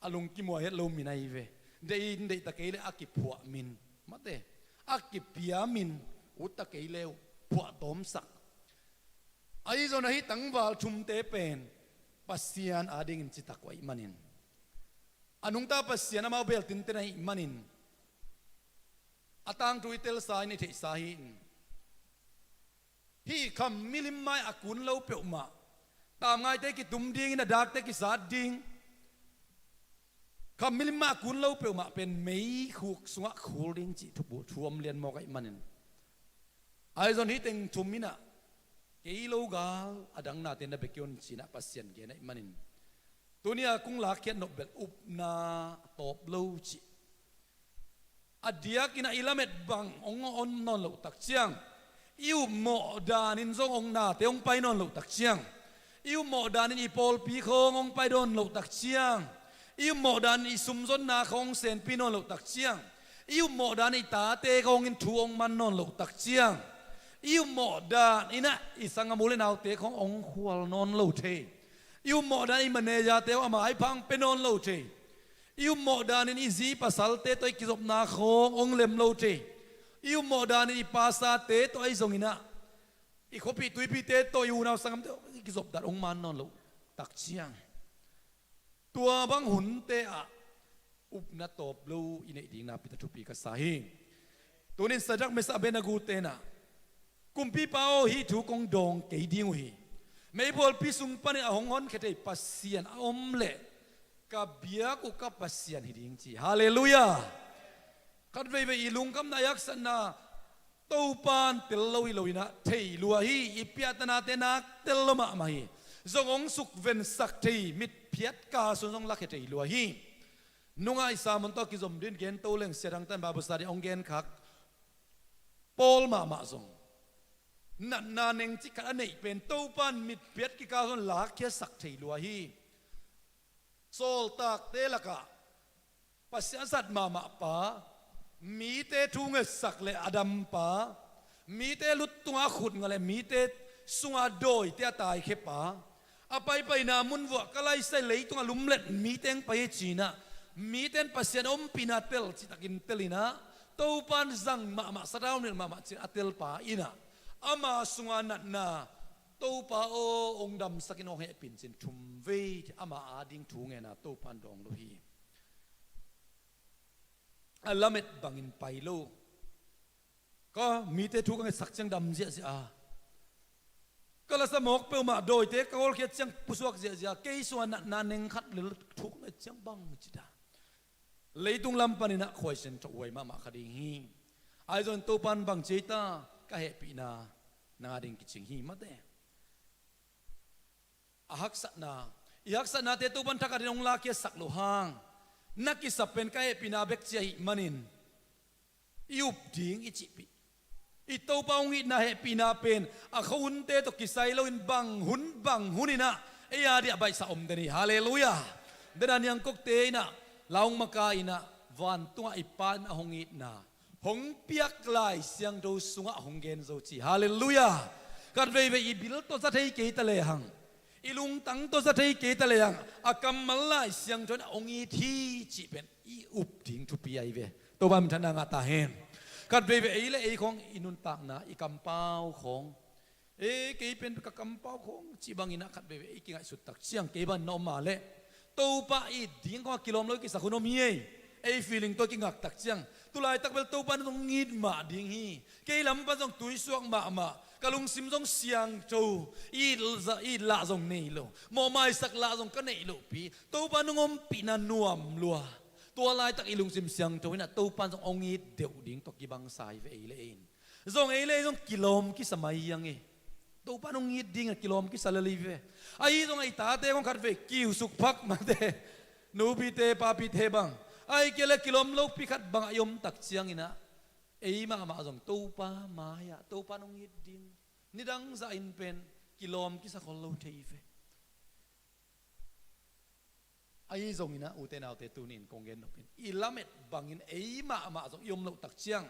a lungkim uh a het lo min ahi ve. Deih in deih ta kei le a kiphuah min, mate a kipia min, ut ta kei le uh phuahtawmsak. Ahi zong ahi tangval thumte pen Pasian adingin citak uh ahih manin, a nungta Pasian amau beltinten ahih manin, a tangthu i telsa in i theihsa hi in. Hih kham milim mai a kun lo peuhmah, tamngaite kitum dingin a dakte kisat ding, kham milim mai a kun lo peuhmah pen meikhuk sungah khul ding cih thupu thu om lian mawk ahih manin, ahi zong hih teng thum ina, kei lo gal a dang nate na bia kei un ci ina Pasian gen ahih manin, tuni a kong lakkhiat nop bel upna a tawp lo cih. A diakin a i lamet bang hong on nawn loh tak ciang, i upmawh danin zong hong nate hong pai nawn loh tak ciang, i upmawh danin i pawlpi khawng hong pai nawn loh tak ciang, i upmawh danin i sumzonna khawng hong senpi nawn loh tak ciang, i upmawh danin i tate khawngin thu hong man nawn loh tak ciang, i upmawh danin ah i sanggam u le naute khawng hong khual nawn lo thei, i upmawh danin i manager-te uh ama i phang pe nawn lo thei, i upmawh danin i zi pasalte tawh i kizopna khawng hong lem lo thei, i upmawh danin i pastor-te tawh ahi zongin ah, i khuapih tuipihte tawh i unau sanggamte tawh i kizop dan hong man nawn loh tak ciang, tua bang hunte ah upna tawp lo i neih ding nakpi tak thupi ka sa hi. Tunin Sadrak, Mesak, Abednego te in ah, Kumpipa aw, hih thu kong dawng kei ding uh hi. Meiphualpi sung panin a hong honkhia thei Pasian a om leh, ka biak uh ka Pasian hi ding ci. Halleluiah. Khat veivei i lungkhamna, i haksatna Topan tel lo hi lo in ah thei lua hi. I piahtana te nak tel lo mahmah hi. Zong hong sukvensak thei mitphiat ka sun zong lakhia thei lua hi. Nungai sermon tawh kizom dingin gen to leng, Sia Thang Tan Bible study hong genkhak pawl mahmah zong, natna neng cik khat a neih pen Topan mitphiat kikal zong lakkhiasak thei lua hi. Sawltakte lakah Pasian a zat mahmah pa, mite thu ngetsak le a dam pa, mite lut tungah a khut nga le mite sungah dawite a taikhia pa, a paipaina mun vuah ka laisai, leitungah lumlet mite hong pai hi ci in ah, mite in Pasian ompihna tel citakin tel in ah, Topan zang mahmah, sathau nilh mahmah ci in a tel pa in ah, ama sunga natna, Topa aw, hong damsak in, hong hehpih in ci in thum vei ama ading thu ngen a, Topan dawng lo hi. A lamet bangin pai lo. Ka mite thu ka ngetsak ciang dam ziahziah a, ka lasa mawk peuhmah, dawite ka hawlkhiat ciang pusuak ziahziah a, kei sungah natna neng khat le thu ka nget ciang bang ci ta. Leitung lam panin ah khuaisen thawhuai mahmah kha ding hi. Ahi zongin Topan bang ci ei ta, ka hehpihna nang ading kicing hi, mate. A haksatna, i haksatnate Topan thakhatin hong lakkhiasak loh hang, na kisap pen ka hehpihna bek ci ahih manin, i up ding i cihpih, i Topa hong itna hehpihna pen a khuahunte tawh kisai loin bang hun bang hun in ah ei a ding a baihsa om den hi. Halleluiah. Den a niangkokte in ah, la hong makaih in ah, vantungah i Pa in a hong itna hong piak Lai Siangtho sungah hong gen zo ci. Halleluiah. Khat veivei i bil tawh za thei kei ta lehang, i lungtang tawh za thei kei ta lehang, a kammal Lai Siangtho in ah hong it hi cih pen i up ding thupi ahi ve. Topa minthanna ngah ta hen. Khat veivei ei le ei khawng i nuntakna, i kampau khawng, e, kei pen ka kampau khawng cih bangin ah khat veivei ei kingaihsut tak ciang, kei bang na om a leh Topa it ding khawng a kilawm lo i kisak hun om hi ei. Ei feeling tawh i kingak tak ciang, tu laitak bel Topa in hong it mah ding hi. Kei lam pan zong tuisuak mahmah, ka lungsim zong siangtho, it lah zong nei lo, mawhmaisak lah zong ka neih lohpi, Topa in hong ompihna nuam lua. Tua laitak i lungsim siangtho in ah Topa in zong hong it deuh ding tawh kibangsa hi ve, ei le ei in. Zong ei le ei zong kilawm kisa mai hi hang e. Topa in hong it ding a kilawm kisa lel hi ve. Ahi zong a i tate khawng khat vei kiusuk phak mate, nupite papite bang, ahih kei leh kilawm lopi khat bangah i om tak ciangin ah, Ei mahmah zong Topa mai-ah Topa in hong it ding. Nidang zahin pen kilawm kisakhol lo thei ve. Ahi zongin ah ute naute, tuni-in kong gen nopin i lamet bangin ei mahmah zong i om loh tak ciang,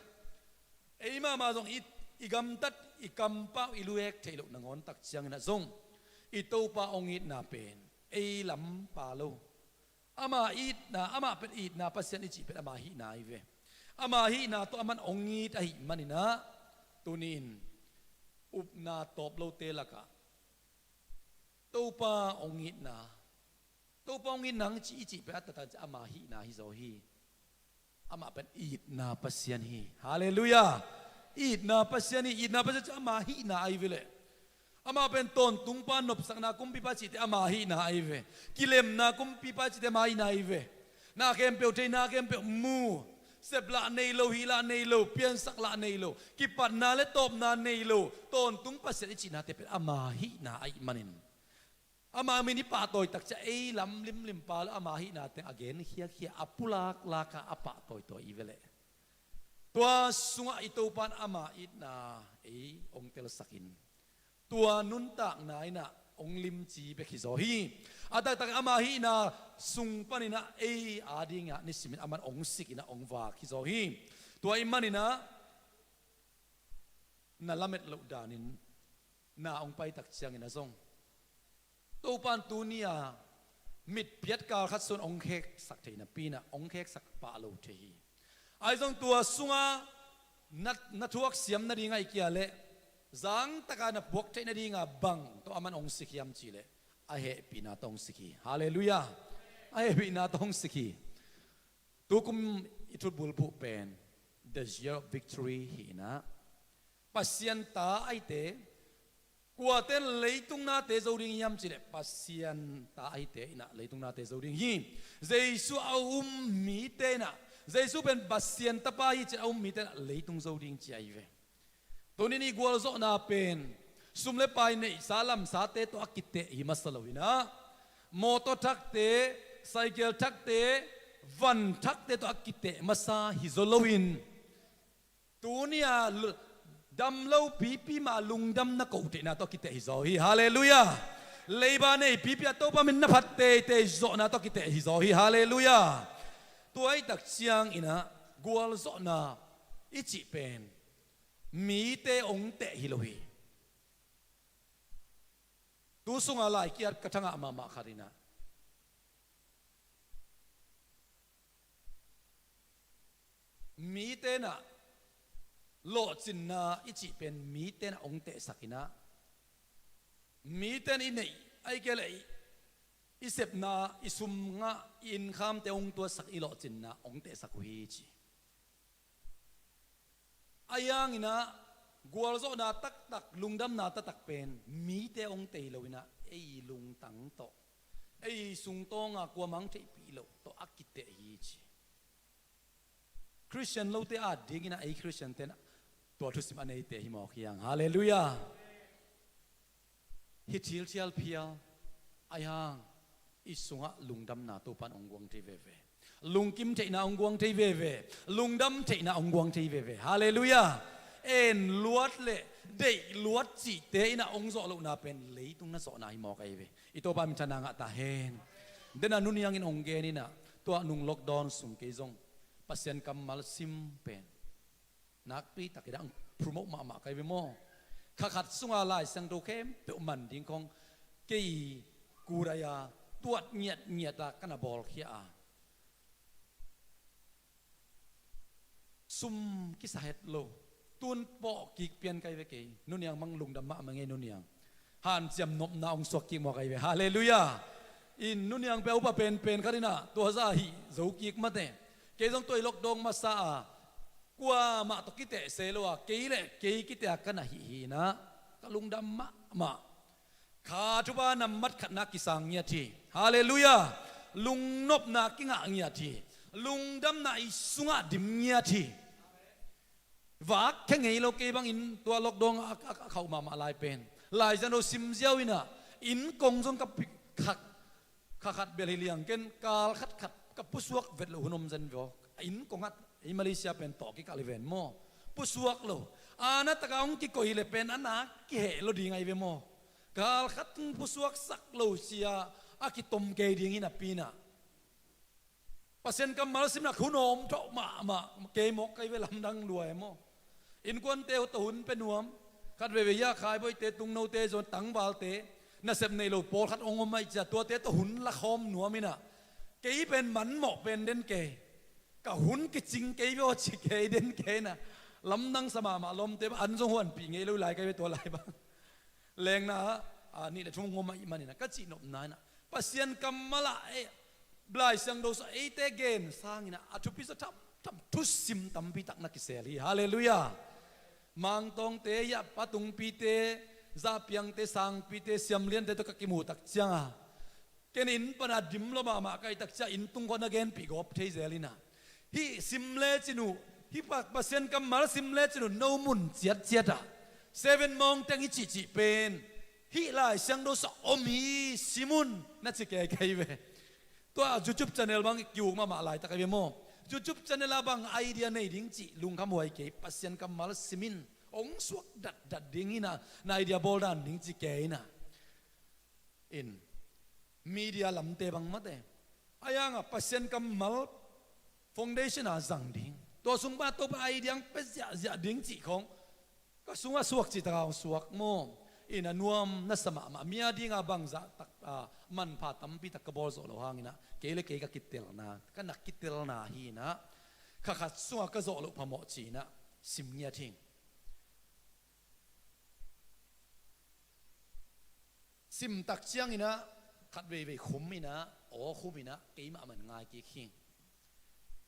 ei mahmah zong i, i gamtat, i kampau, i luek theih loh nangawn tak ciangin ah zong i Topa hong itna pen ei lam pha lo. Ama itna, amah pen itna Pasian i cih pen ama hihna ahi ve. Ama hihna tawh aman hong it ahih manin ah tuni-in upna tawp lote lakah Topa hong itna, Topa hong itna hong cih i cih pen a taktak ciah ama hihna hi zaw hi. Amah pen itna Pasian hi. Halleluiah. Itna Pasian hi. Itna Pasian ciah ama hihna ahi ve leh. Amah pen tawntungpa, nopsakna kumpipa cihte ama hihna ahi ve. Kilemna kumpipa cihte ama hihna ahi ve. Na khempeuh thei, na khempeuh mu, sep lah nei lo, hih lah nei lo, piansak lah nei lo, kipatna le tawpna nei lo, tawntung Pasian i cihnate pen ama hihna ahih manin, ama min i pahtawi tak ciah ei lam limlim pha lo, ama hihna teng a gen khiakhia, a pulak laka a pahtawi tawi i ve leh. Tua sungah i Topa in ama itna ei hong telsakin, tua nuntakna in ah hong limci bek hi zaw hi. A taktak ama hihna sung panin ah ei adingin ah nisimin aman hong sikin ah hong vak hi zaw hi. Tua ahih manin ah na lamet loh danin na hong pai tak ciangin ah zong Topa in tuni-a mitpiat kal khat sung hong kheksak thei napi-in ah hong kheksak pah lo thei hi. Ahi zong tua sungah na, na thuaksiam nading ahih kei leh zangtaka na puak theih nadinga bang tawh aman hong sik hiam cih leh a hehpihna tawh hong sik hi. Halleluiah. A hehpihna tawh hong sik hi. Tukum i thubulphuh pen The Year of Victory hi-in ah, Pasian ta ahite, kuate in leitung nate zo ding hiam cih leh Pasian ta ahite in ah leitung nate zo ding hi. Jesu a um mite in ah, Jesu pen Pasian tapa hi ci-in a um mite in ah leitung zo ding ci ahi ve. Tuni-in i gualzawhna pen sum le pai neihsa lamsate tawh a kiteh hi masa lo-in ah, mawtaw thakte, cycle thakte, van thakte tawh a kiteh masa hi zaw lo-in, tuni-a lu-, dam lo pipi mah lungdamna kohtehna tawh kiteh hi zaw hi. Halleluiah. Leiba nei pipi a Topa min na phat teitei zawhna tawh kiteh hi zaw hi. Halleluiah. Tua ahih tak ciangin ah gualzawhna i cih pen mite hong teh hi lo hi. Tu sungah lai kiat ka thangah mahmah khat in ah, mite in ah lawhcinna i cih pen mite in ah hong tehsak in ah, mite in i neih, ahih kei leh i, i sepna, i sum ngah, i incomete hong tuatsak, i lawhcinna hong tehsak uh hi ci. Ahi hangin ah gualzawhna taktak, lungdamna taktak pen mite hong teh hi lo-in ah ei lungtang tawh, ei sungtawnga kuamah hong theihpih loh tawh a kiteh hi ci. Khristian lote adingin ah ei Khristiante in ah tua thusim a neite hi mawk hi hang. Halleluiah. Hih thil thial phial ahi hang, i sungah lungdamna Topa in hong guang thei veve. Lungkim theihna hong guang thei veve. Lungdam theihna hong guang thei veve. Halleluiah. En luat le deih luat cihte in ah hong zawh lohna pen leitung na zawhna hi mawk ahi ve. I Topa minthanna ngah ta hen. Dena nuniang in hong gen in ah, tua nung lockdown sung kei zong Pasian kammal sim pen nakpi takin ah hong promote mahmah ka hi ve maw. Kha khat sunga Lai Siangtho khempeuh man ding khawng kei kurai-a tuat ngiatngiat a ka na bawlkhia a, sum kisa het lo. Tun pawh kik pian ka hi ve kei. Nuniang mang lungdam mahmah ngei nuniang. Hanciam nopna hong suak kik mawk ahi ve. Halleluiah. In nuniang pia upa penpen khat in ah tua zah hih zo kik mate. Kei zong tua i lockdown masa a kuamah tawh kiteh se lo a, kei le kei kiteh a ka na hih hi-in ah ka lungdam mahmah. Kha thupha nambat khatna kisang ngiat hi. Halleluiah. Lungnopna kingah ngiat hi. Lungdamna i sungah dim ngiat hi. Vak khe ngei lo kei bangin tua lockdown a, a, a khauh mahmah lai pen. Lai Siangtho sim ziau in ah, inn kong zong ka pi-, kha, kha khat bel hi liang ken, kal khat khat ka pusuak vet loh hun om zen vio. Inn kong ah, i Malaysia pen tawh kikal hi ven maw. pusuak lo. Ana taka hong kikoih le pen ana kiheh lo ding ahi ve maw? Gal khat hong pusuak sak lo sia a kitom kei ding hi napi inah, Pasian kammal simna hun awm thawh mahmah kei mawk kei ve, lamdang lua e maw? Innkuante uh tawh hun pia nuam. Khat veivei hiah khaiboite, tungnote, zon tangvalte, nasep nei lo pawlkhat hong om ahih ciah tuate tawh hun la khawm nuam inah, kei pen manmawh pen den kei, ka hun kicing kei ve aw ci kei den kei inah, lamdang sa mahmah. Lawmte bang an zong huanpih ngei lo lai kei ve tua lai bang. Lengna ah, ah, nih le thum hong om ahih maninah ka cihnopna inah Pasian kammal ah, eh, Lai Siangtho sung eite gen sanginah a thupi zaw thamtham thusim tampi tak na kisel hi. Halleluiah. Mangtawngte, hiah patungpite, zahpiangte, sangpite, siamliante tawh ka kimuh tak cianga, ken inn pana dim lua mahmah ka hih tak ciah inn tung khawng na genpih gawp thei zel inah, hih sim lecin uh, hih Pa, Pasian kammal sim lecin uh no mun ciatciatah seven mawng teng i cihcih pen hih Lai Siangtho sung om hi, sim un na ci kei kei ve. Tua YouTube channel bang i kiuk mahmah laitak ahi ve maw? YouTube channel ah bang idea nei ding cih lungkham huai kei, Pasian kammal sim in, hong suak datdat ding inah, na idea bawl dan ding ci kei inah. In, media lamte bang mate, a hiangah Pasian kammal foundation a zang ding, tua sung pan a Topa idea hong pia ziahziah ding cih khawng ka sungah suak cih taka hong suak maw? In, a nuam na sa mahmah. Mi a dinga bangzah tak, ah, manpha tampi tak ka bawl zawh loh hanginah kei le kei ka kitelna, ka na kitelna hi inah, kha khat sungah ka zawh loh phamawh ci inah sim ngiat hi. Simtak cianginah khat veivei khum inah, aw khum inah, keimah man ngai kik hi.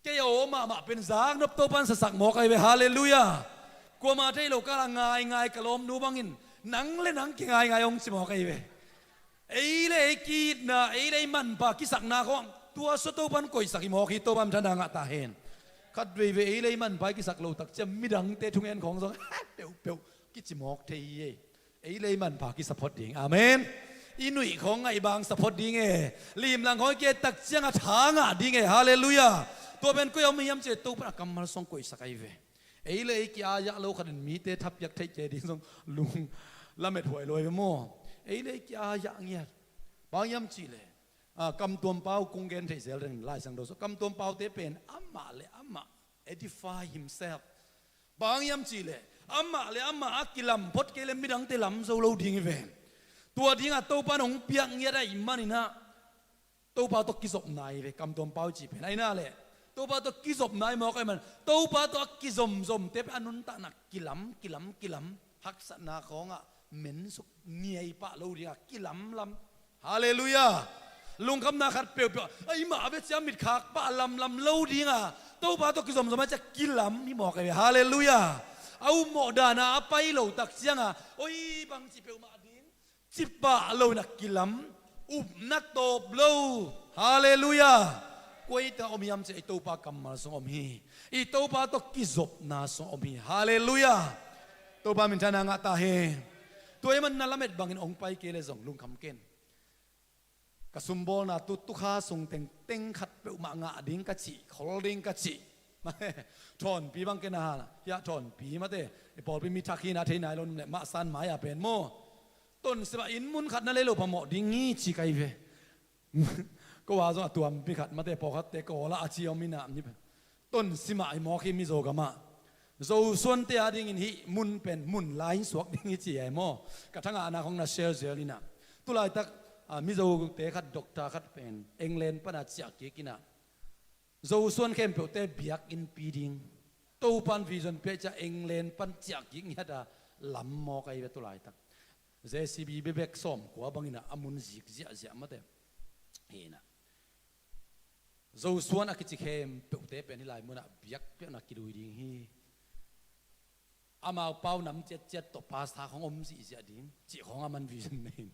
Kei a aw mahmah pen zaknop Topan sasak mawk ahi ve. Halleluiah. Kuama thei lo kala ngaingai ka lawmnu bangin nang le nang kingaingai hong ci mawk ahi ve. Ei le ei ki-itna, ei le ei manpha kisakna khawng tua sua Topan koihsak hi mawk hi. Topa minthanna ngah ta hen. Khat veivei ei le ei manpha i kisak lo tak ciang midangte thungen khawng zong peuhpeuh kici mawk thei hi ei. Ei le ei manpha kisa phot ding. Amen. I nuih khawng ngaih bang sa phot ding e. Limlang khawng i kiat tak ciang a tha ngah ding e. Halleluiah. Tua pen koi a om hiam cih leh Topa a kammal sung koihsak ahi ve. Ei le ei kia-ah lo khatin mite thapiak theih kei ding zong lung lamet huai lo ahi ve maw? Ei le ei kia-ah ngiat. Bang hiam cih leh, ah, Kam Tuam Pa uh kong gen theih zel ding Lai Siangtho sung. Kam Tuam Pa uh te pen amah le amah edify himself. Bang hiam cih leh amah le amah a kilam phot kei leh midangte lam zo lo ding hi ve. Tua dingah Topa in hong piak ngiat ahih maninah Topa tawh kizopna hi ve, Kam Tuam Pa uh cih pen. Ahi inah leh Topa tawh kizopna hi mawk ahih man, Topa tawh a kizomzomte pen a nuntakna kilam, kilam, kilam, haksatna khawngah mensuk ngiai pah lo dingah kilamlam. Halleluiah. Lungkhamna khat peuhpeuh, a i mah ve cia mitkhak pah lamlam lo dinga Topa tawh kizomzom a cia kilam hi mawk ahi ve. Halleluiah. A upmawh dana a pai lo tak cianga oi bangci peuhmah ding cipah lo inah kilam, upna tawp lo. Halleluiah. Koi tengah om hiam cih leh i Topa kammal sung om hi. I Topa tawh kizopna sung om hi. Halleluiah. Topa minthanna ngah ta hen. Tua ahih man na lamet bangin hong pai kei leh zong lungkham ken. Ka sumbawlna tu, tukha sung teng, teng khat peuhmah ngah ding ka cih, khol ding ka cih. Thawnpi bang ken a, hiah Thawnpi mate, i pawlpi mi thak hi inah thei nai lo, leh mah san mai a pen maw? Tonsim ah inn mun khat na lei lo phamawh ding hi ci ka hi ve. Ko a zong a tuampi khat mate, pawlkhatte ko la a ci om inah. Tonsim ah hi mawk hi Mizo gamah. Zosuante a dingin hih mun pen mun lai suak ding hi ci ahi maw? Ka thangahna khawng na share zel inah. Tulaitak, ah, Mizote khat, doctor khat pen England pana ciah kik inah Zosuan khempeuhte biakinnpi ding Topan vision pia cia England pan ciah kik ngiat a lam mawk ahi ve tulaitak. J C B bebek sawmkua bangin a mun zik ziahziah mate. Hi inah Zosuan a kici khempeuhte pen hih lai munah biakpiakna kidui ding hi. Amau pau nam ciatciat tawh pastor khawng om zihziah ding cih khawng a man vision nei in.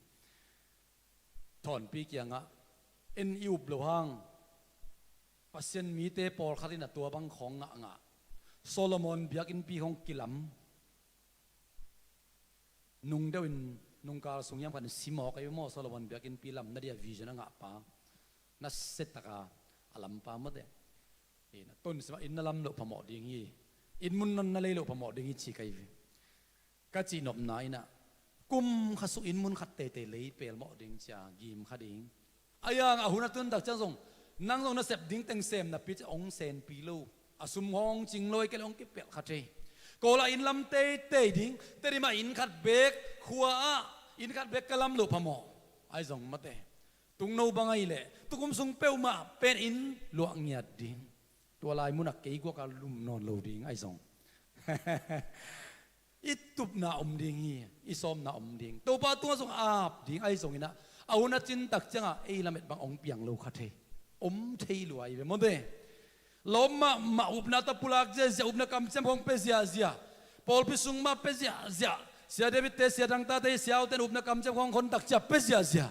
Thawnpi kiangah, en i up lo hang, Pasian mite pawlkhat in a tua bang khawng ngahngah, Solomon biakinnpi khawng kilam, nungdeuh in nungkal sung hiam khat in si mawk ahi maw, Solomon biakinnpi lamna dia vision a ngahpa, nasiataka a lampa mate. Tonsim ah inn na lam loh phamawh ding hi. Inn mun nonna lei loh phamawh ding hi ci ka hi ve. Ka cihnopna in ah kum khat sung inn mun khat teitei lei pelmawh ding cia gim kha ding. Ahi hang a hun a tun tak ciang zong nang zong na sep ding teng sem napi cia hong senpi lo. A sum hong cing lo, ei kei le hong kipelh kha thei. Kawl ah inn lam teitei ding, Tedim ah inn khat beek, khua ah inn khat beek ka lam loh phamawh. Ahi zong mate, tungno bang ahi leh tukum sung peuhmah pen inn luah ngiat ding. Tua lai munah kei guak a lum nawn lo ding ahi zong. I tupna om ding hi, i sawmna om ding. Topa tungah zong a ap ding ahi zongin ah, a hun a cin tak ciangah ei lamet bang hong piang lo kha thei. Om thei lua hi ve maw te. Lawm mahmah, upna tawh pulak ziahziah, upna kamciam hong pia ziahziah. Pawlpi sung mah pia ziahziah. Sia David te, Sia Dang Tate, Sia Au ten upna kamciam hong hon tak ciah pia ziahziah.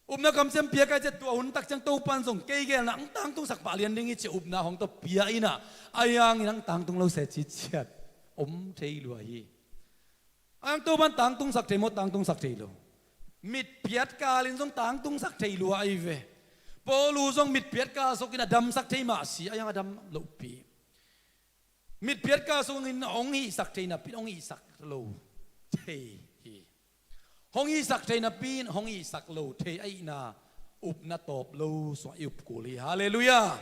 Upna kamciam pia ka hih ciah tua hun tak ciang Topan zong kei gelna hong tangtungsak pah lian ding hi ci-a upna hong tawh pia in ah, ahi hangin hong tangtung lo se ci ciat om thei lua hi. Ahi hang Topan tangtungsak thei maw, tangtungsak thei lo? Mitphiat kalin zong tangtungsak thei lua ahi ve. Paul uh zong mitphiat kal sukin a damsak thei mah si, ahi hang a dam lohpi. Mitphiat kal sungin hong hihsak thei napi in hong hihsak lo thei hi. Hong hihsak thei napi in hong hihsak lo thei ahihna upna tawp lo sungah i up kul hi. Halleluiah.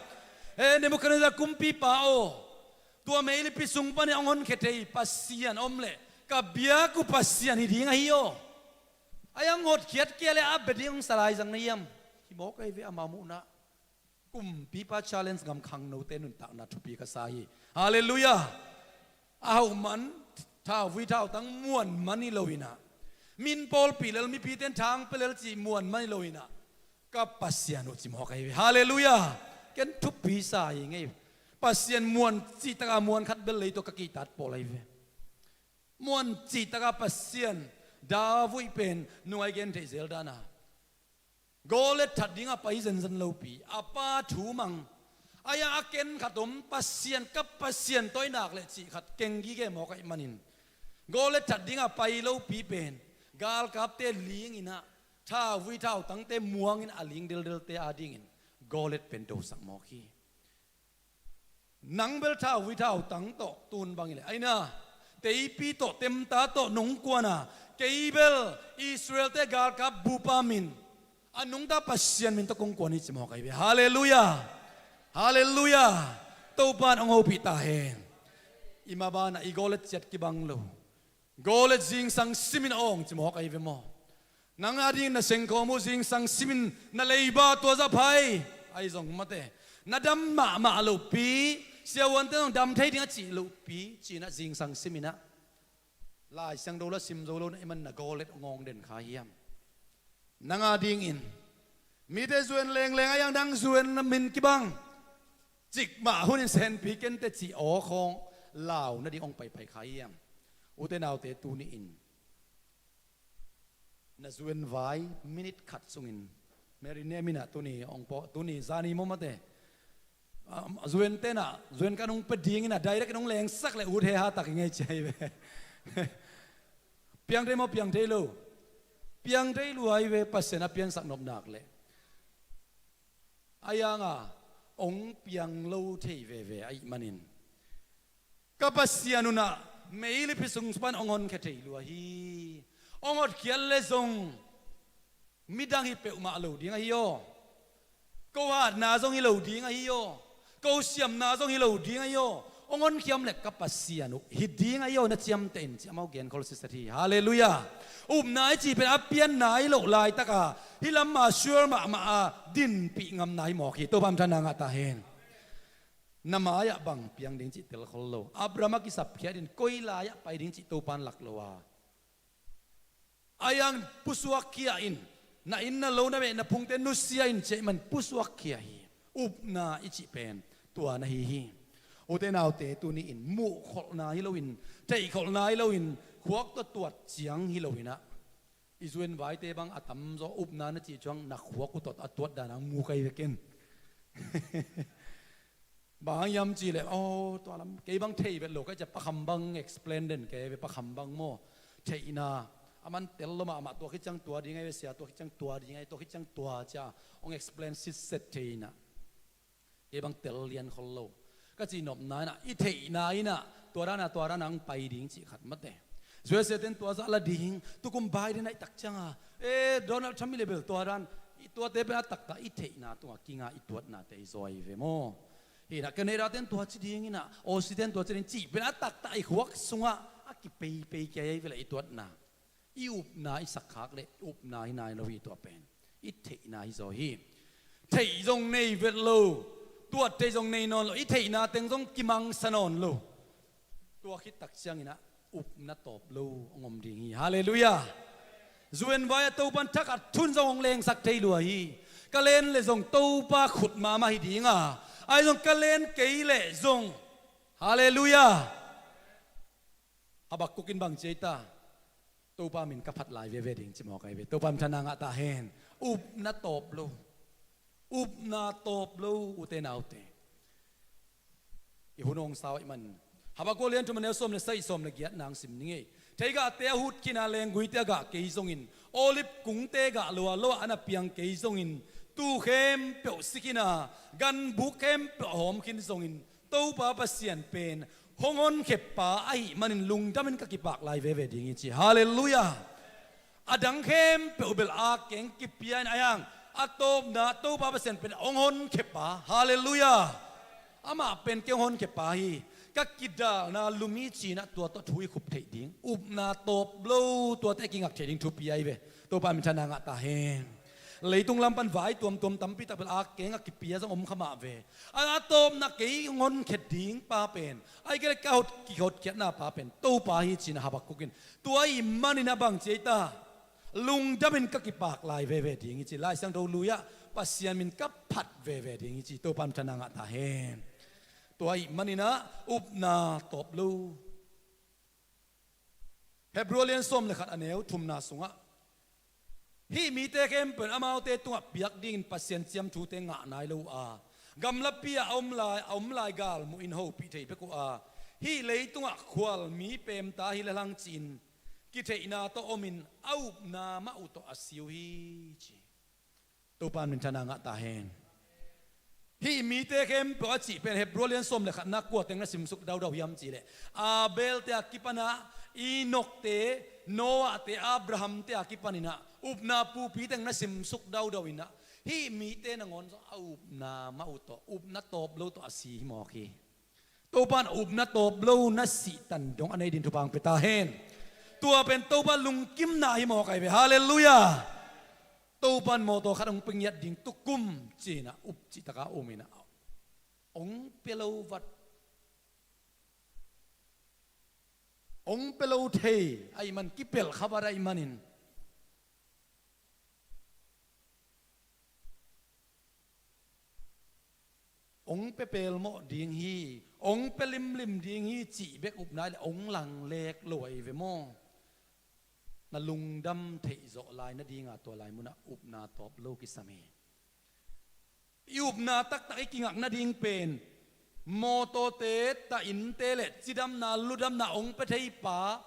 E Nebuchadnezzar kumpipa aw, tua meilipi sung panin hong honkhia thei Pasian om leh ka biak uh Pasian hi ding ahi aw. Ahi hang hotkhiat kei leh a bia ding hong sa lai zang na hiam? Hi mawk ahi ve, ama muhna. Kumpipa challenge ngam khangnote nuntakna thupi ka sa hi. Halleluiah. A hauh man, thauvui thautang muan man hi lo in ah, min pawlpih lel, mipite in thang pia lel cih muan man hi lo in ah, ka Pasian uh ci mawk ahi ve. Halleluiah. Ken thupi sa hi ngei. Pasian muan cih takah muan khat bel lei tawh ka kihtak pawl ahi ve. Muan cih takah Pasian, David pen nung a i gen theih zel dan a, Goliath that dingah pai zenzen lopi, a pa thu mang. Ahi hang a ken khat om, Pasian, ka Pasian tawh i nak leh cih khat keng gige mawk ahih manin, Goliath that dingah pai lopi pen galkapte ling in ah, thauvui thautangte muangin a ling deldelte adingin Goliath pen dosak mawk hi. Nang bel thauvui thautang tawh tun bang hi leh, aina, teipi tawh, temta tawh nong kuan a, kei bel Israel-te galkap bupa min, a nungta Pasian min tawh kong kuan hi ci mawk ahi ve. Halleluiah. Halleluiah. Topa in hong hopih ta hen. I maban ah i Goliath ciat kibang lo. Goliath zingsang simin a awng ci mawk ahi ve maw? Nang adingin na sengkhawm uh zingsang simin na leiba tua zah phai. Ahi zong mate, na dam mahmah lohpi, siavuante zong dam thei ding a cih lohpi ci-in ah zingsang simin ah, Lai Siangtho la sim zo lo na hih man na Goliath hong awng den kha hiam? Nang adingin mite zuan lengleng ahi hang nang zuan na min kibang, cikmah hunin senpi kente cih aw khawng lau nading hong paipai kha hiam? Ute naute, tuni-in na zuan vai minute khat sungin, Mary nem in ah tuni hong pawh, tuni zani maw mate, um, zuante in ah zuan kan hong pia dingin ah direct in hong lengsak leh ut heha tak hi ngei ci ahi ve. Piang thei maw, piang thei lo? Piang thei lua ahi ve, Pasian a piansak nop nak leh. Ahi hang a hong piang lo thei veve ahih manin, ka Pasian un ah meilipi sung pan hong honkhia thei lua hi. Hong hotkhiat leh zong midang hi peuhmah lo ding ahi aw. Ko hatna zong hi lo ding ahi aw. Ko siamna zong hi lo ding ahi aw. Hong honkhiam leh ka Pasian uh hi ding ahi aw, na ciamteh in, ci amau genkhol siset hi. Halleluiah. Upna i cih pen a pianna hi loh laitaka hih lam a sure mahmah a dinpih ngamna hi mawk hi. Topa minthanna ngah ta hen. Na mai-ah bang piang ding cih telkhol lo. Abraham a kisapkhiat in koi lai-ah pai ding cih Topa in lak lo a, ahi hang pusuakkhia in, na inn na lo na meh na phungte nusia in ci ahih man pusuakkhia hi. Upna i cih pen tua na hi hi. Ute naute, tuni-in muhkholhna hi loin, theihkholhna hi loin, khuak tawh tuat ciang hi loin ah, i zuan vaite bang a tamzaw upna na cih ciang na khuak uh tawh a tuat dan hong mu ka hi ve ken. Bang hang hiam cih leh, aw, tua lam kei bang thei vet lo ka hih ciang pakham bang explain den ka hi ve, pakham bang maw. Theihna, a man tel lo mahmah, tua khit ciang tua ding ahi ve sia, tua khit ciang tua ding ahi, tua khit ciang tua ci-a hong explain sitset thei in ah, kei bang tel lian khol lo. Ka cih nopna inah, i theihna inah tua dana tua dana hong pai ding cih khat mate. U S A ten tua zah la ding, tukum Biden a i tak cianga, e, Donald Trump i le bel tua dan, i tuate pen a taktak i theihna tungah kinga i tuatnate i zawi ve maw? Hinah Canada ten tua ci ding inah, Aussie ten tua ci ding cih pen a taktak i khuak sungah a kipeipei kia i ve le i tuatna. I upna i sakkhak le upna hi nai lo hi tua pen. I theihna hi zaw hi. Theih zong nei vet lo. Tuat theih zong nei nawn lo. I theihna teng zong kimangsa nawn lo. Tua khit tak cianginah upna tawp lo hong om ding hi. Halleluiah. U N vai a Topan thakhat thun zong hong lengsak thei lua hi. Ka len le zong Topa khut mahmah hi dinga, ai zong ka len kei le zong. Halleluiah. Habakkuk in bang ci ei ta? Topa min ka phat lai veve ding ci mawk ai ve. Topa min thana ngah ta hen. Upna tawp lo. Upna tawp lo, ute naute. I hun hong sau ahih man. Habakkuk lian thum a neu sawm le sagih, sawm le giat nang sim ning ei. Theigahte a hut khin a, lengguite a gah kei zongin, olive kungte gah lo a lo ah a na piang kei zongin, tuu khempeuh si khin a, ganbuk khempeuh a hawm khin zongin, Topa Pasian pen hong honkhia pa ahih manin lungdamin ka kipak lai veve ding hi ci. Halleluiah. A dang khempeuh bel a keng kipia in a hiang, a tawpna Topa Pasian pen hong honkhia pa. Halleluiah. Amah pen kei hong honkhia pa hi. Ka kidalna lum hi cinah tua tawh thu i khup theih ding, upna tawp lo tuate kingak theih ding thupi ai ve. Topa min thana ngah ta hen. Leitung lam pan vai tuamtuam tampi tak bel a keng a kipia zong om kha mah ve. A, a tawpna kei hong honkhia ding pa pen, ai kei le ka hot, kihotkhiatna pa pen Topa hi cinah Habakkuk in. Tua ahih manin a bang ci ei ta? Lungdamin ka kipak lai veve ding hi ci. Lai Siangtho lui-ah Pasian min ka phat veve ding hi ci. Topa min thana ngah ta hen. Tua ahih maninah upna tawp lo. Hebru lian sawm le khat a neu thumna sungah, hih mite khempeuh in amaute tungah piak dingin Pasian ciamthute ngah nai lo uh a, gamlapi-ah a om lai, a om lai galmuh in hopih thei bek uh a, hih leitungah khualmi pemta hi lehang ci-in kitheihna tawh omin a upna mah uh tawh a si uh hi ci. Topa min thana ngah ta hen. Hih mite khempeuh a cih pen Hebru lian sawm le khatna kua teng na simsuk daudau hiam cihleh, Abelte a kipanah, Enokte, Noahte, Abrahamte a kipaninah, upna pupi teng na simsuk daudau inah, hih mite nangawn zong a upna mah uh tawh, upna tawp lo tawh a si hi mawk hi. Topa in upna tawp lo na sihtan dong a nei din thupha hong pia ta hen. Tua pen Topa lungkimna hi mawk ai ve. Halleluiah. Topa in mawtaw khat hong pia ngiat ding tukum cinah up cihtaka um inah, hong pia lo vat, hong pia lo thei ahih man, kipelh kha vat ahih manin, hong pia pelmawh ding hi, hong pia limlim ding hi cih bek upna le hong langlek lo ai ve maw? Na lungdam theih zawh lai nadinga tua lai munah upna tawp lo kisam hi. I upna taktak i kingak nading pen mawtawte, tainte le cidamna, ludamna hong pia thei pa,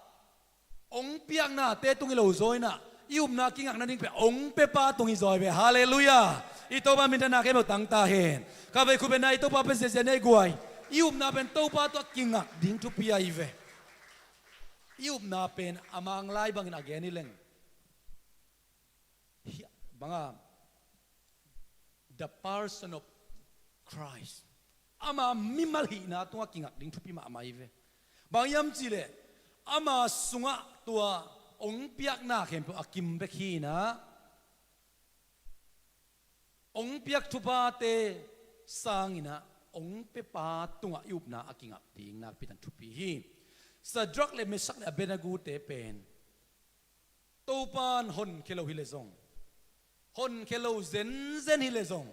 hong piaknate tung hi lo zaw inah, i upna kingak nading pen hong pia pa tung hi zaw ai ve. Halleluiah. I Topa min thana khempeuh tang ta hen. Ka vei khut bengna i Topa pen ziazia nei guai. I upna pen Topa tawh kingak ding thupi ai ve. I upna pen a Mang lai bangin a gen hi leng, hi, banga, the person of Christ. Ama mimal hihna tungah kingak ding thupi mahmah hi ve. Bang hiam cihleh, ama sungah tua hong piakna khempeuh a kim bek hi inah, hong piak thuphate sanginah hong pia pa tungah i upna a kingak ding nakpi tak thupi hi. Sadrak le Mesak le Abednego-te pen Topa in honkhia lo hi leh zong, honkhia lo zenzen hi leh zong,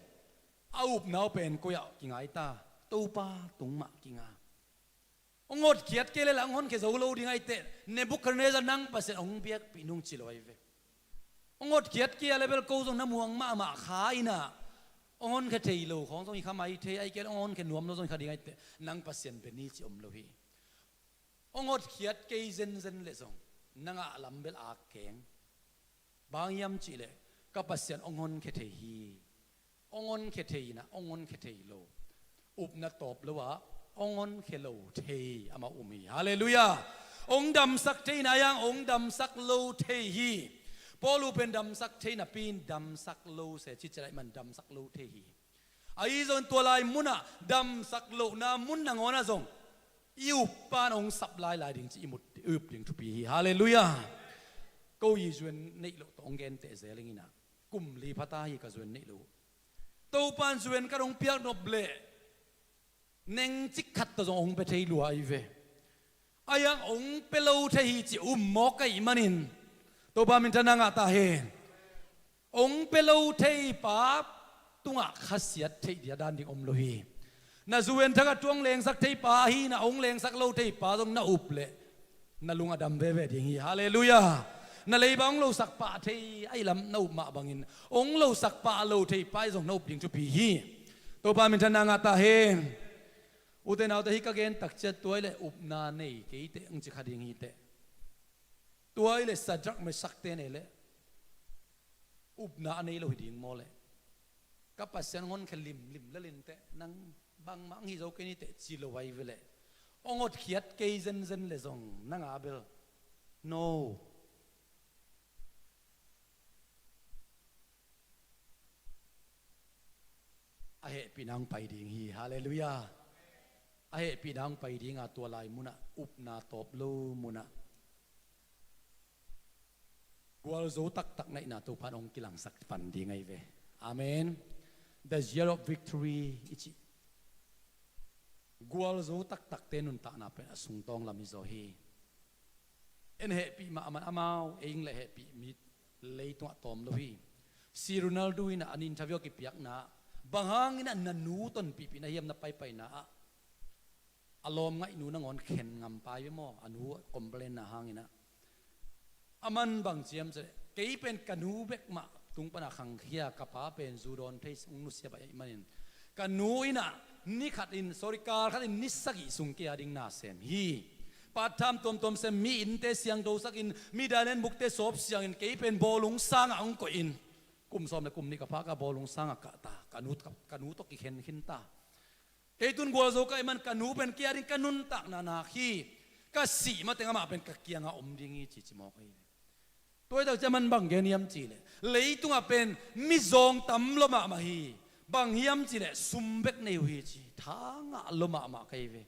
a upna uh pen koi-ah kingai ta? Topa tung mah kinga. Hong hotkhiat kei le lah hong honkhia zo lo ding aiteh, Nebuchadnezzar nang Pasian hong biakpih nung ci lo ai ve. Hong hotkhiat kei a le bel ko zong na muang mahmah kha inah, hong honkhia thei lo khawng zong hi kha mai thei, ai kei le hong honkhia nuam lo zong hi kha ding aiteh, nang Pasian bia ni ci om lo hi. Hong hotkhiat kei zenzen le zong, na ngah lam bel a keng. Bang hiam cihleh, ka Pasian hong honkhia thei hi. Hong honkhia thei inah, hong honkhia thei lo. Upna tawp lo ah, Hong honkhia lo thei amah um hi. Halleluiah. Hong damsak thei na hiang, hong damsak lo thei hi. Paul uh pen damsak thei napi in damsak lo se ci ciat ahih man damsak lo thei hi. Ahi zongin tua lai munah damsak lohna mun nangawnah zong i uppa in hong sap lailai ding ci i mut, i up ding thupi hi. Halleluiah. Ko hi zuan neih loh tawh hong genteh zel ing inah, kum li phata hi ka zuan neih loh. Topa in zuan khat hong piak nop leh nengcik khat tawh zong hong pia thei lua ahi ve. Ahi hang hong pia lo thei hi ci um mawk ahih manin Topa minthanna ngah ta hen. Hong pia lo thei pa tungah khasiat theih dia dan ding om lo hi. Na zuan thak a tuang lengsak thei pa ahi na, hong lengsak lo thei pa zong na up leh na lung a dam veve ding hi. Halleluiah. Na leiba hong losak pah thei ahi lam na up mah bangin hong losak pah lo thei pa ahi zong na up ding thupi hi. Topa minthanna ngah ta hen. Ute naute, hih ka gen tak ciat tua hi leh upna nei kei teh hong ci kha ding hi teh. Tua hi leh Sadrak, Mesak te nei leh upna a nei lo hi ding maw leh? Ka Pasian hong honkhia limlim lel in teh, nang bangmah hong hi zo kei ni teh ci lo ahi ve leh, hong hotkhiat kei zenzen leh zong nang a bel no. A hehpihna hong pai ding hi. Halleluiah. A hehpihna hong pai ding a, tua lai munah, upna tawp lo munah gualzo taktak na hihna Topa in hong kilangsak pan ding ahi ve. Amen. The year of victory i cih gualzo taktakte nuntakna pen a sungtawng lam hi zaw hi. En hehpih mah a man amau, ei ing leh hehpih mi leitungah tawm lo hi. Si Ronaldo in ah an interview a kipiakna ah, bang hangin ah na nu tonpihpih na hiam na paipaina ah? A lawm ngaihnu nangawn khen ngam pai ve maw? A nu complain na hangin ah. A man bang ciam cih leh, kei pen ka nu bek mah tung pana khangkhia, ka pa pen zu dawn thei, hong nusia baih ahih manin, ka nu in ah ni khat in, sorry, kal khat in ni sagih sung kei a ding na sem hi. Part time tuamtuam sem, mi innte siangtho sakin, mi dailen bukte sawp siangin, kei pen bawlung sangah hong koihin, kum sawm le kum nih ka phak a bawlung sangah kah ta, ka nu, ka, ka nu tawh kikhen khin ta. Kei tun gualzo ka hih man ka nu pen kei a ding ka nuntakna nak hi. Ka sih mateng amah pen ka kiangah om ding hi ci, ci mawk ahi ve. Tua hi tak ciang man bang gen hiam cih leh, leitungah pen mizawng tam lua mahmah hi. Bang hiam cih leh sum bek nei uh hi ci. Tha ngah lua mahmah ka hi ve.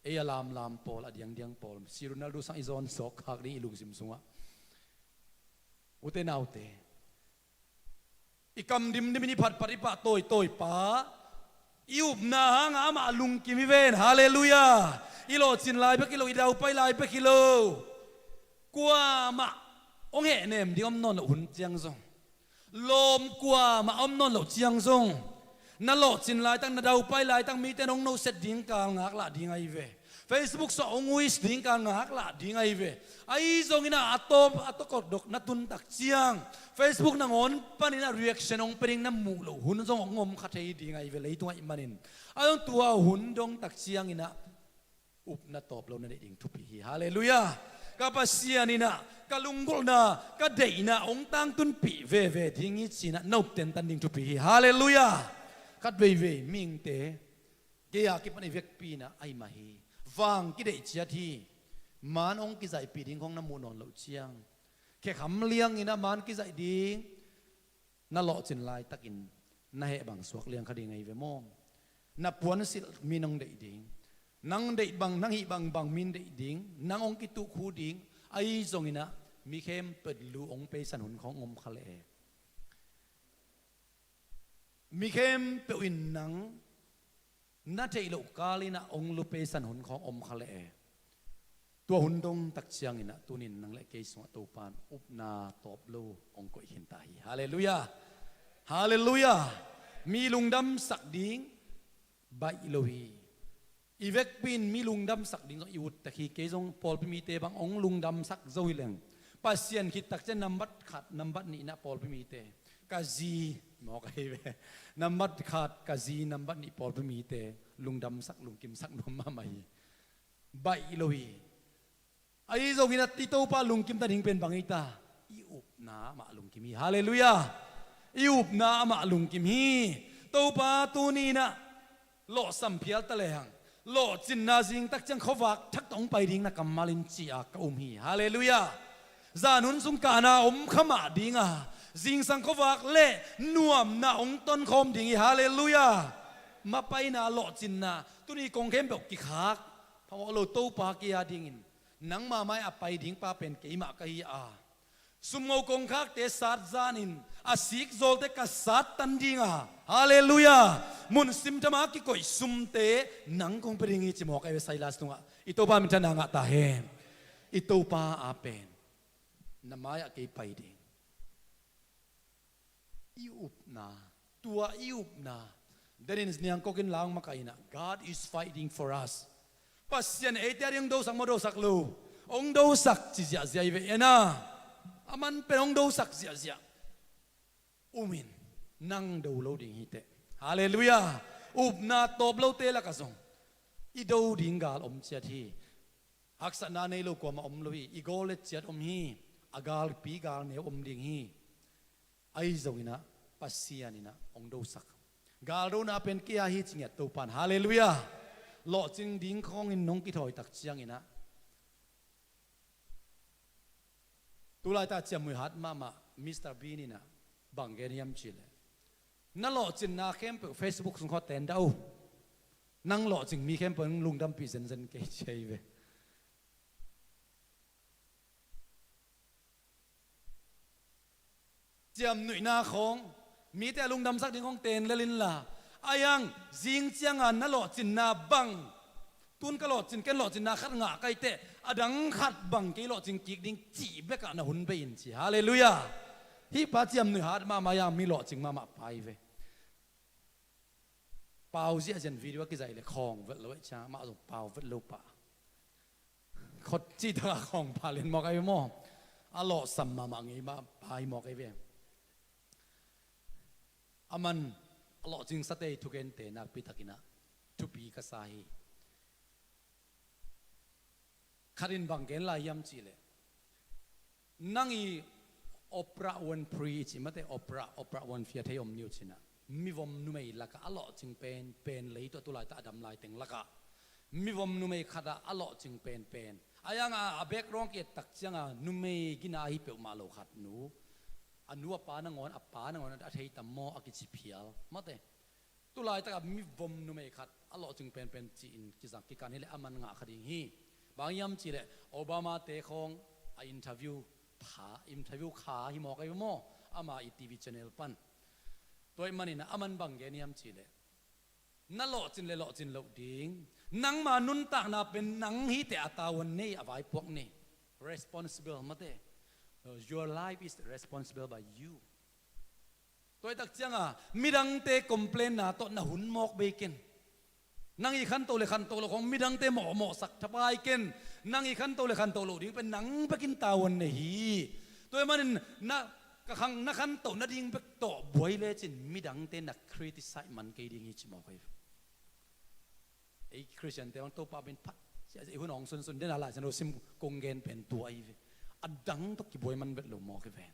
Ei a lamlam pawl, a diangdiang pawl, si Ronaldo sang i zawn sawk khak ding i lungsim sungah. Ute naute, i kam dimdimin, i phatphat, i pah tawitawi pa, i upna hangah amah lungkim hi ven. Halleluiah. I lawhcin lai bek hi lo, i daupai lai bek hi lo. Kuamah hong hehnem ding om nawn loh hun ciang zong, lawm kuamah om nawn loh ciang zong, na lawhcin laitak, na daupai laitak, mite in hong noset ding kal ngaklah ding ahi ve. Facebook sungah hong wish ding kal ngaklah ding ahi ve. Ahi zongin ah a tawp, a tawkawt dok na tun tak ciang, Facebook nangawn panin ah reaction hong pia ding na muh loh hun zong hong om kha thei ding ahi ve, leitung ahih manin. Ahi zong tua hun dong tak ciangin ah upna tawp lo na neih ding thupi hi. Halleluiah. Ka Pasian in ah ka lunggulhna, ka deihna hong tangtunpih veve ding hi ci-in ah na up tentan ding thupi hi. Halleluiah. Khat veivei mihingte, kei a kipan i vekpi in ah ahi mah hi. Vang kideih ciat hi. Man hong kizaihpih ding khawng na muh nawn loh ciang, khekham liangin ah man kizaih ding na lawhcin laitakin na heh bang suak liang kha ding ahi ve maw? Na puansilh mi nong deih ding, nang deih bang, nang hih bangbang min deih ding, nang hong kituh khu ding, ahi zongin ah mi khempeuh in lu hong peisan hun khawng om kha leh e. Mi khempeuh in nang na theih loh kalin ah hong lu peisan hun khawng om kha leh e. Tua hun dong tak ciangin ah tunin nang le kei sungah Topa in upna tawp lo hong koih khin ta hi. Halleluiah. Halleluiah. Mi lungdamsak ding baih lo hi. I vekpi in mi lungdamsak ding zong i ut tek hi. Kei zong pawlpi mite bang hong lungdamsak zo hi leng, Pasian khit tak ciang nambat khat, nambat nih in ah pawlpi mite, ka zi mawk ahi ve. Nambat khat ka zi, nambat nih pawlpi mite lungdamsak, lungkimsak nuam mahmah hi. Baih lo hi. Ahi zongin ah i Topa lungkimta ding pen bang hi ta? I upna amah lungkim hi. Halleluiah. I upna amah lungkim hi. Topa tuni in ah lawhsam phial ta lehang, Lawhcinna zing tak ciang khuavak thak tawh hong pai ding na kammal in ci-a ka um hi. Halleluiah. Zan hun sung kahna om kha mah ding a, zingsang khuavak le nuamna hong tonkhawm ding hi. Halleluiah. Mapaina, lawhcinna, tuni kong khempeuh kikhak phamawh lo, Topa kei a dingin nangma mai-ah pai ding pa pen keimah ka hi a, sumngo kongkhakte sat zanin a sikzawlte ka sattan ding a, halleluiah, mun simtham a kikoih sumte nang kong pia ding hi, ci mawk ahi ve. Silas tungah i Topa minthanna ngah ta hen. I Topa a pen na mai-ah kei pai ding. I upna, tua i upna, Dennis Niangkok in la hong makaih in ah, "God is fighting for us." Pasian eite a ding hong dosak maw, dosak lo? Hong dosak ci ziahziah hi ve, en a. Aman pen hong dosak ziahziah. Um in, nang do lo ding hi teh. Halleluiah. Upna tawp lote lakah zong i do ding gal om ciat hi. Haksatna nei lo kuamah om lo hi. I gawl le ciat om hi. A galpi galneu om ding hi. Ahi zongin ah Pasian in ah hong dosak. Galdona pen kei a hi ci ngiat Topa in. Halleluiah. Lawhcing ding khawngin nong kithawi tak ciangin ah, tu laitak ciamnuih hat mahmah Mister Bean in ah bang gen hiam cih leh, "Na lawhcinna khempeuh Facebook sung khaw ten dah uh. Nang lawhcing mi khempeuh in lungdampih zenzen kei," ci ahi ve. Ciamnuihna khawng, mite a lungdamsak ding khawng ten lel inla, a hiang zing cianga na lawhcinna bang, tun ka lawhcin, ken lawhcinna khat ngah ka hi teh, a dang khat bang kei lawhcing kik ding cih bekah na hun bei in ci. Halleluiah. Hih pa ciamnuih hat mahmah, a hiang mi lawhcing mahmah pa hi ve. Pau ziahziah in video a kizaih le khawng velh lo eh, cia mah zong pau velh lo pah. Khot cih takah khawng pha lian mawk ahi ve maw? A lawhsam mahmah ngei mah pa hi mawk ahi ve. Aman a lawhcing sate i thugente nakpi takin ah thupi ka sa hi. Khat in bang gen lai hiam cih leh, nang i Oprah Winfrey i cih mate, Oprah, Oprah Winfrey a thei om ni uh cin ah, mivom numei lakah a lawhcing pen, pen lei tawh tu laitak a dam lai teng lakah mivom numei khat ah a lawhcing penpen. A hiang a, a background ki et tak cianga numei gina ahi peuhmah lo khat nu, a nu a pa nangawn, a pa nangawn a thei tam maw a kici phial mate. Tu laitak a mivom numei khat a lawhcing penpen ci-in kizang kikan hi leh aman ngah kha ding hi. Bang hiam cih leh Obama te khawng a interview pha, interview kha hi mawk ahi ve maw? Ama i TV channel pan. Tua ahih manin ah aman bang gen hiam cih leh, na lawhcin le lawhcin loh ding, nangma nuntakna pen nang hi teh, a tavuan nei, a vaipuak nei. Responsible mate. Your life is responsible by you. Tua hi tak cianga midangte complain-na tawh na hun mawk bei ken. Nang i khanto le khanto lo khawng midangte mawhmawhsak thapai ken. Nang i khanto le khanto lo ding pen nang bekin tavuan nei hi. Tua ahih manin na, ka khang, na khanto nading bek tawh buai lecin midangte na criticize man kei ding hi ci mawk ahi ve. Ei Khristiante bang Topa pen phat ciah, ei hun hong sunsun dena Laisiangtho sim kong gen pen tua ahi ve. A dang tawh kibuai man vet lo mawk hi ve.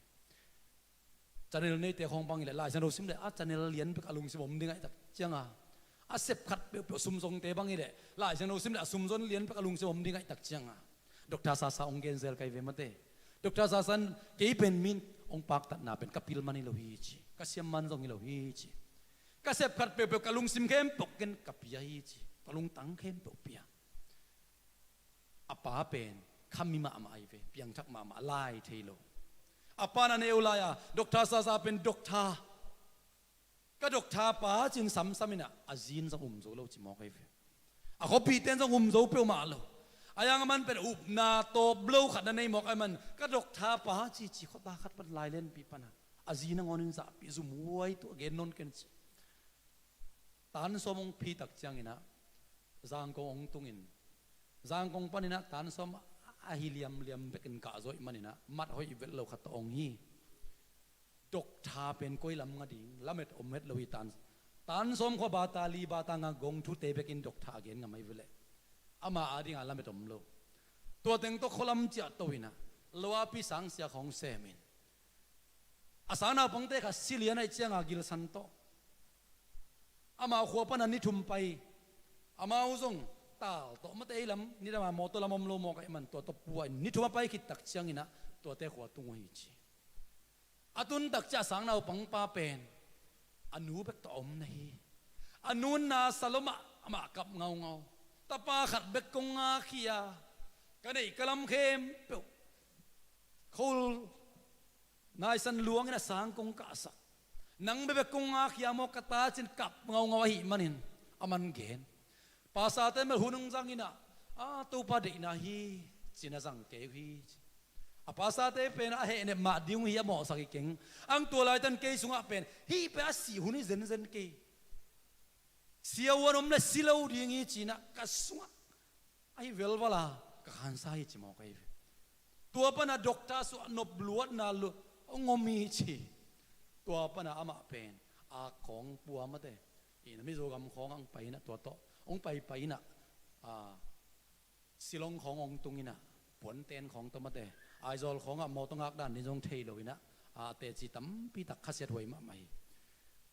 Channel neite khawng bang hi leh Laisiangtho sim leh a channel lian bek a lungsim om ding ahih tak cianga, a sep khat peuhpeuh sumzongte bang hi leh Laisiangtho sim leh a sumzon lian bek a lungsim om ding ahih tak cianga, Doctor Sasa hong gen zel ka hi ve mate. Doctor Sasa in kei pen min hong paktatna pen ka pil man hi lo hi ci, ka siam man zong hi lo hi ci. Ka sep khat peuhpeuh ka lungsim khempeuh ken ka pia hi ci, ka lungtang khempeuh pia. A pa pen khami mahmah ahi ve, piangthak mahmah, lai thei lo. A pa na neu lai-a Doctor Sasa pen doctor, ka doctor pa cin samsam inah a zin zong um zo lo ci mawk ahi ve. A khuapite in zong um zo peuhmah lo. A hiang a man pen upna tawp lo khat na nei mawk ahih man, ka doctor pa cici khuata khat pan lai lenpi pana a zi nangawn in zahpih zumhuai tuah gen nawn ken ci. Tan sawm hong phi tak cianginah Zangkong hong tungin, Zangkong paninah tan sawm a hi liamliam bekin kahzaw ih maninah mat hoih velh lo khat tawh hong hi. Doctor pen koi lam nga ding lamet om het lo hi. Tan, tan sawm khua bata li bata nga gong thute bekin doctor a gen ngam ahi veleh ama adinga lamet om lo. Tua teng tawh khualam ciah to inah loapi sangsia khawng semin a sang naupangte kha silian aih cianga gilsan tawh amau khua pana ni thum pai. Amau zong tal tawh mate, ei lam nidama mawtaw lam om lo mawk ahih man tua tawh pua in ni thum a pai khit tak cianginah tuate khua tung uh hi ci. A tun tak ciah sang naupangpa pen a nu bek tawh a om na hi. A nu in na salom ah amah kap ngaungau. Tapa khat bek kong ngak hi a, ka neih ka lam khempeuh khol naisan luangin a sang kong kahsak. Nang bebek kong ngak hi a maw ka ta, ci-in kap ngaungau ahih manin a man gen. Pastorte mel hun hong zanginah, a, Topa deihna hi, ci-in a zang kei uh hi ci. A pastorte pen a hehnep mah ding uh hi, a mawhsak hi keng. Ang tua laitan kei sungah pen hih pen a sih hun hi zenzen kei. Siavuan om le si lo ding hi, ci-inah ka sungah ahi velvala ka khansa hi ci mawk ahi ve. Tua pana doctor suah nop luatna lo hong om hi ci. Tua pana amah pen a khawng pua mate, ina Mizo gam khawngah hong pai inah tua tawh hong paipai inah, a, Shillong khawng hong tung inah, puanten khawng tawh mate, Aizawl khawngah mawtaw ngak dan ding zong thei lo inah, a, teci tampi tak khasiat huai mahmah hi.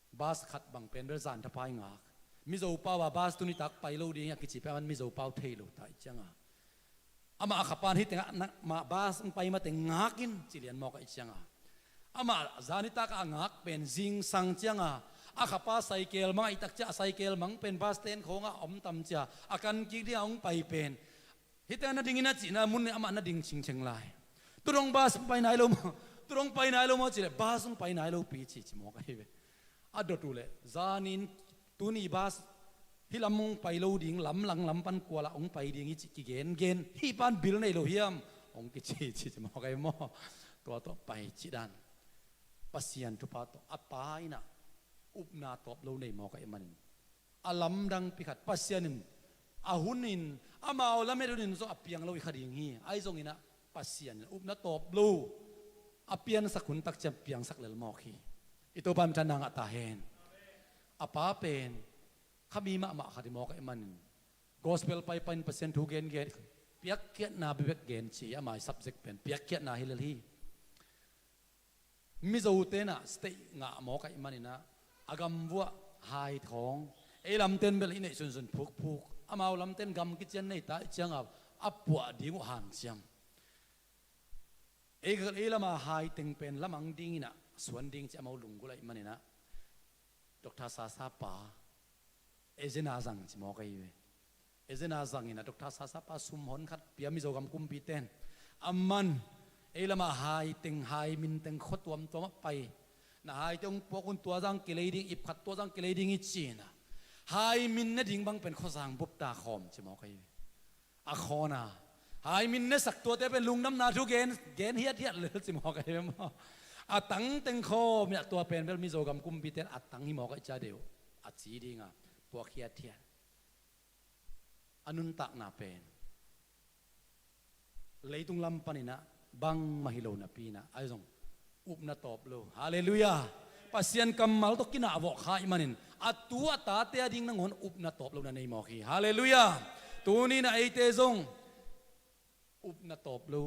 Bus khat bang pen bel zan thapai ngak. Mizo pau a bus tuni tak pai lo ding a kici pen a man Mizo pau thei lo ta ih cianga, amah a khapan hih tengah mah bus hong pai mate ngak in ci lian mawk ah ih cianga, amah zan hih takah a ngak pen zingsang cianga a khapa saikel mang ah ih tak ciah a saikel mang pen bus stand khawngah a om tam cia a kan kik ding a hong pai pen hih tengah na dingin a cihna mun in amah na ding cingceng lai. Tu dong bus hong pai nai lo maw? Tu dong pai nai lo maw? Ci leh bus hong pai nai lo pi ci ci mawk ahi ve. A dot uh leh zanin tuni bus hih lam hong pai lo ding, lamlang lam pan kualah hong pai ding hi cih kigengen, hih pan bil nei lo hiam? Hong kici ci ci mawk ahi maw? Tua tawh pai cih dan. Pasian thupha tawh a pa inah upna tawp lo nei mawk ahih manin a lamdang pi khat Pasian in a hun in amau lamet hun in zong a piang lo hi kha ding hi. Ahi zonginah Pasian in upna tawp lo a piansak hun tak ciang piangsak lel mawk hi. I Topa min thanna ngah ta hen. A pa pen khami mahmah khat hi mawk ahih manin gospel paipai in Pasian thu gengen, piakkhiatna bebek gen ci, ama subject pen piakkhiatna hi lel hi. Mizo tenah state ngah mawk ahih maninah a gamvuah hai thawng, ei lamten bel i neih sunsun phukphuk, amau lamten gam kician nei ta ih cianga a puah ding uh hanciam. Ei, ei lama hai teng pen lamang dinginah suan ding ci amau lunggulh ahih maninah Doctor Sasa pa ezena zang ci mawk ahi ve. Ezena zangin a Doctor Sasa pa sum hon khat pia Mizo gam kumpiten a man ei lama hai teng, hai min teng khua tuamtuam a pai na haite hong puak un tua zang kilei ding, ip khat tua zang kilei ding i cina hai min ne ding bang pen khuazang bup ta khawm ci mawk ahi ve. A khawna hai min ne sak tuate pen lungdamna thu gen, gen hiathiat lel ci mawk ahi ve maw? A tang teng khawm iah tua pen bel Mizo gam kumpiten a tang hi mawk ahi cia deuh a ci dinga puak hiathiat. A nuntakna pen leitung lam paninah bangmah hi lo napi inah ahi zong upna tawp lo. Halleluiah. Pasian kammal tawh kinah vawh kha ih manin a tu a tate a ding nangawn upna tawp lo na nei mawk hi. Halleluiah. Tuni inah eite zong upna tawp lo,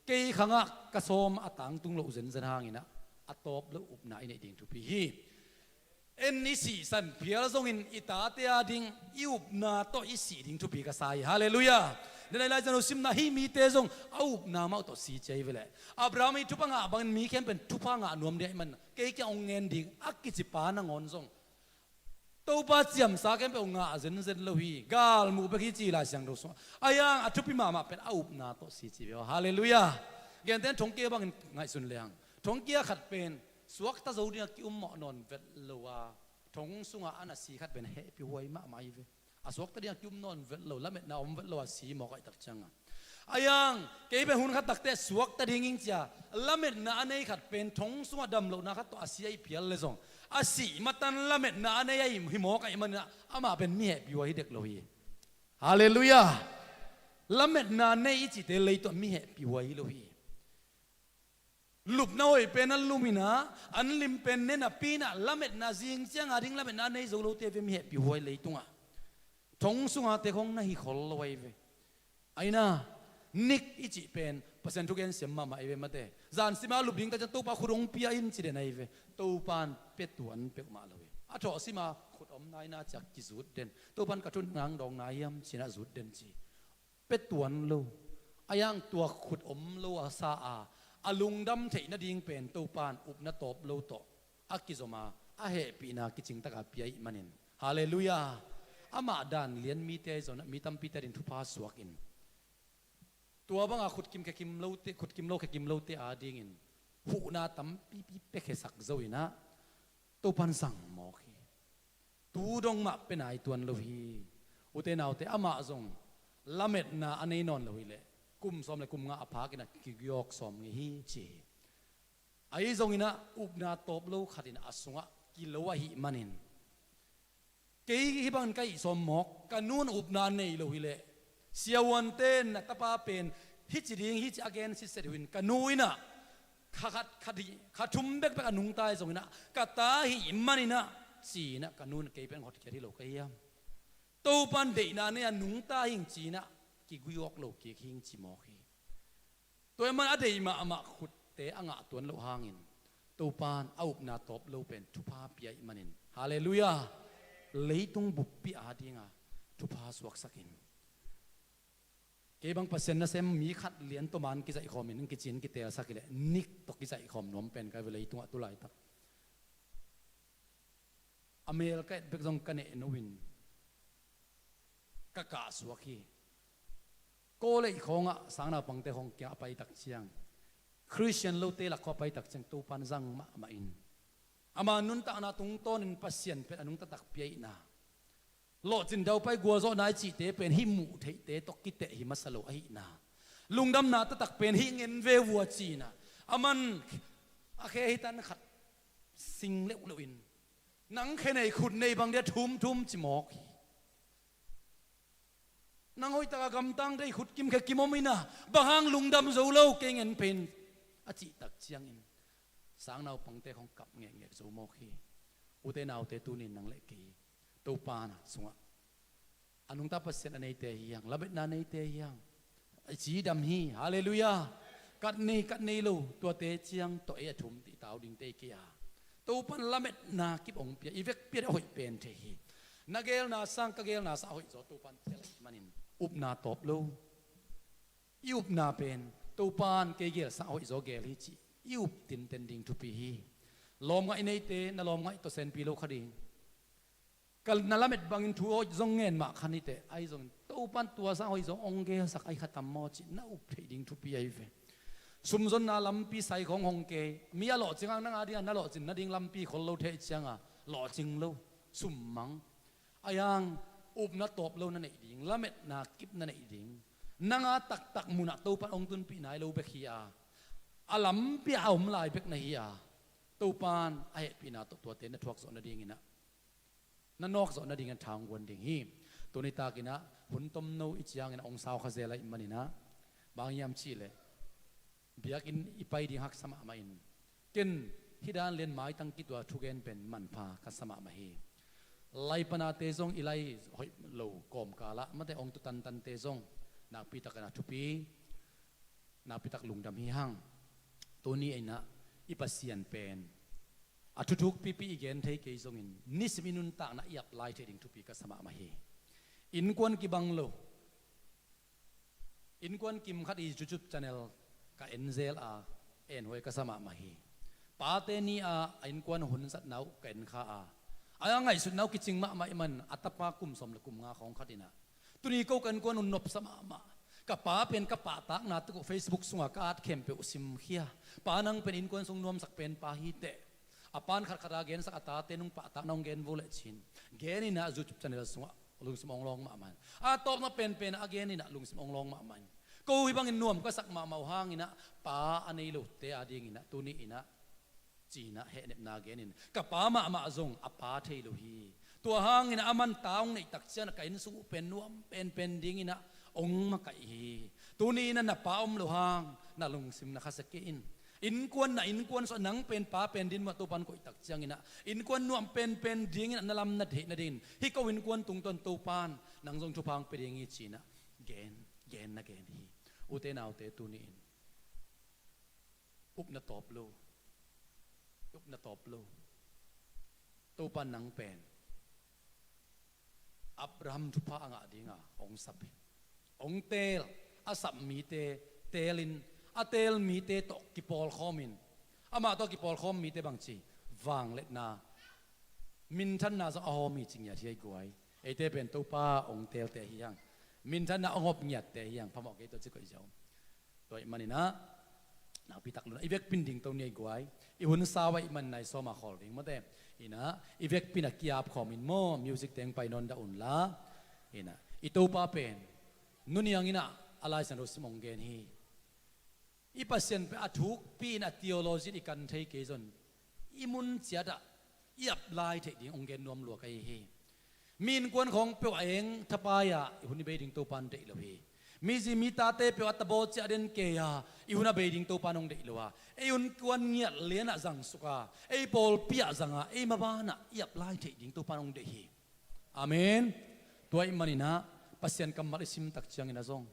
kei khangah ka sawm a tangtung loh zenzen hanginah a tawp lo upna i neih ding thupi hi. En i sihsan phial zongin i tate a ding i upna tawh i sih ding thupi ka sa hi. Halleluiah. Denai lai zan uh simna hih mite zong a upna mah uh tawh si cia hi veleh Abraham i thupha ngah bangin mi khempeuh in thupha ngah nuam ding ahih man kei kiang hong ngen ding a kici pa nangawn zong Topa ciamsa khempeuh ngah zenzen lo hi. Galmuh bek hi ci Lai Siangtho sungah. Ahi hang a thupi mahmah pen a upna tawh si ci ve aw. Halleluiah. Genten thongkia bangin ngaihsun lehang thongkia khat pen suakta zo dingah ki-ummawh nawn vet lo a thong sungah a na si khat pen hehpih huai mahmah hi ve. A suakta dingah ki-um nawn vet lo, lametna om vet lo a si mawk ahi tak cianga ahi hang kei pen hun khat takte suakta ding ing cia lametna a nei khat pen thong sungah damlohna khat tawh a si ahi phial le zong a sih matan lametna a nei ahi hi mawk ahih maninah amah pen mi hehpih huai hi dek lo hi. Halleluiah. Lametna nei i cite lei tawh mi hehpih huai hi lo hi. Lupna hoih pen a luminah an lim pen ne napi inah lametna zing cianga ding lametna a nei zo lote ve mi hehpih huai leitungah thong sunga te khong na hi khol lo ahi ve. Aina nik i cih pen Pasian thugen siam mahmah ahi ve mate. Zan sima lup ding ta cian Topa khut hong pia in ci den ahi ve. Topa in pia tuan peuhmah lo hi. A thawh sima khut om nai na ci-a kizut den. Topa'n ka thu nang dawng nai hiam ci-in ah zut den ci. Pia tuan lo. A hiang tua khut om lo a sa a, a lungdam theih nading pen Topa'n upna tawp lo tawh a kizom a, a hehpihna kicing takin pia ahih manin, halleluiah. Amah dan lian mite zong mi tampite ading thupha suak in, tua banga khutkim khekim lote, khutkim lo khekim lote adingin huhna tampipi piakhia sak zo in ah Topa'n zang mawk hi. Tu dong mah pia nai tuan lo hi. Ute naute, amah zong lametna a nei nawn lo hi leh kum sawm le kum nga a phak in ah kiguiawk sawm ngei hi ci hi. Ahi zongin ah upna tawp lo khat in a sungah kilo ahih manin, kei hih bangin ka hih sawm mawk, ka nu'n upna nei lo hi leh, siavuante in a tapa pen hih ci ding, hih ci a gen sitset uh in, ka nu in ah kha khat, kha thum bekbek a nungta hi zongin ah ka ta ahih manin ah ci-in ah ka nu'n kei pen hotkhiat hi lo ka hiam? Topa'n deihna nei a nungta hing ci-in ah kiguiawk lo kik hing ci mawk hi. Tua ahih manin a deih mahmah khutte a ngah tuan loh hangin Topa'n a upna tawp lo pen thupha pia ahih manin, halleluiah, leitung buppi adinga thupha suaksak in. Kei bang Pasian nasem mi khat lian tawh man kizaihkhawm in, kicin kitelsak hi leh nik tawh kizaihkhawm nuam pen ka hi ve leitungah tulaitak. A mel ka et bek zong ka neh no in ka kahsuak hi. College khawngah sangnaupangte khawng kiang a paitak ciang, Khristian lote lak khawng a paitak ciang Topa'n zang mahmah in, ama nuntakna tungtawnin Pasian pen a nungta takpi ahihna, lawhcin daupai gualzawhna i cihte pen hih muh theihte tawh kiteh hi masa lo ahihna, lungdamna taktak pen hih ngen ve vua ci-in ah, aman a khe hi tan khat sing leuhleuh in, nang khe nei khut nei bang dia thumthum ci mawk hi. Nang hoihtak a gamtang thei khutkim khekim om in ah, bang hang lungdam zo lo, kei ngen pen, a cihtak ciangin sangnaupangte khawng kap ngekngek zo mawk hi. Ute naute, tuni-in nang le kei Topa sungah a nungta Pasian a neite hi hang, lametna neite hi hang. A cidam hi, halleluiah. Kat nei, kat nei lo, tuate ciang tawh ei a thum titau dingte hi kei a. Topa'n lametna kip hong pia, i vekpi-in a hoih pen thei hi. Na geelna sang, ka geelna sang a hoihzaw Topa'n pia ahih manin upna tawp lo. I upna pen Topa'n kei geelsa a hoihzaw geel hi cih i up tinten ding thupi hi. Lawmngaih neite, na lawmngaih tawh senpi lo kha ding. Ka na lamet bangin thu hoih zong ngen mah kha ni teh, ahi zongin Topa'n tuasa hoih zong hong geelsak ahi kha tam maw cih na up theih ding thupi ahi ve. Sumzonna lampi sai khawng hong kei, mi a lawhcing hang nang a dingin na lawhcin nading lampi khol lo thei cianga lawhcing lo, summang. Ahi hang upna tawp lo na neih ding, lametna kip na neih ding, nang a taktak munah Topa'n hong tunpih nai lo bek hi a, a lampi ah a om lai bek na hi a, Topa'n a hehpihna tawh tuate na thuak zawh nadingin ah, na nawk zawh nadingin tha hong guan ding hi. Tuni takin ah hun tomno i ciangin ah hong sau kha zel ahih manin ah, bang hiam cih leh biakinn i pai ding haksa mahmah in, ken hih dan lian maitang kituak thugen pen manpha ka sa mahmah hi. Lai panate zong i lai hoih lo kawmkal ah, mate hong tu tantante zong nakpi takin ah thupi, nakpi tak lungdam hi hang. Tuni-in ah i Pasian pen a thuthuk pipi i gen thei kei zongin nisim i nuntakna i ap lai thei ding thupi ka sa mahmah hi. Innkuan kibang lo, innkuan kim khat i YouTube channel ka en zel a, enhuai ka sa mahmah hi. Pate ni-a a innkuan hun zatna uh ka en kha a, a ngaihsutna uh kicing mahmah ahih manin a tapa kum sawm le kum nga khawng khat in ah, tuni ko ka innkuan hun nopsa mahmah. Ka pa pen ka pahtakna tawh Facebook sungah ka at khempeuh simkhia. Pa, nang pen innkuan sung nuamsak pen pa hi teh. A pa'n khatkhat a gensak a tate nung pahtakna hong gen vo leh ci-in gen in ah YouTube channel sungah lungsim hong lawng mahmah in, a tawpna penpen a gen in ah lungsim hong lawng mahmah in, ko hih bangin nuam ka sak mahmah uh hangin ah pa a nei lote a dingin ah tuni-in ah ci-in ah hehnepna gen in, ka pa mahmah zong a pa thei lo hi. Tua hangin ah aman ta hong neih tak ciangin ah ka innsung uh pen nuam penpen dingin ah hong makaih hi. Tuni-in ah na pa om lo hang na lungsim na khasia kei in. Innkuan, na innkuan sungah nang pen pa pen ding mah Topa'n koih tak ciangin ah, innkuan nuam penpen dingin ah na lam na theih nadingin, hih ko innkuan tungtawn Topa'n nang zong thupha hong pia ding hi ci-in ah gen, gen na gen hi. Ute naute, tuni-in upna tawp lo, upna tawp lo. Topa'n nang pen Abraham thupha a ngah dinga hong sap hi. Hong teel, a sap mite teelin, a teel mite tawh kipawlkhawmin, amah tawh kipawlkhawm mite bangci, vangliatna, minthanna zong a hawm hi ci ngiat hi ei guai. Eite pen Topa hong teelte hi hang, minthanna hong hawm ngiatte hi hang, phamawh kei tawh ci koih ziau. Tua ih maninah nakpi tak lunah i vekpin ding to ni ei guai. I hun sau ahih maninah i sawma khawl ding mawte. Inah i vekpin a kiap khawmin maw, music teng pai nawn dah unla. Inah i Topa pen nunianginah a Laisiangtho sim hong gen hi. I Pasian pen a thukpi in a theology in i kan thei kei zon, i mun ciatah i apply theih ding hong gen nuam lua ka hi hi. Mi innkuan khawng peuh a eng thapai-ah i hun i bei ding Topa in deih lo hi. Mi zi mi tate peuh a tabaw ciah den kei-a i hun a bei ding Topa in hong deih lo a, ei innkuan ngiat lianah zangsuk a, ei pawlpi-ah zanga ei mabanah i apply theih ding Topa in hong deih hi. Amen. Tua ih maninah Pasian kammal i sim tak ciangin a zong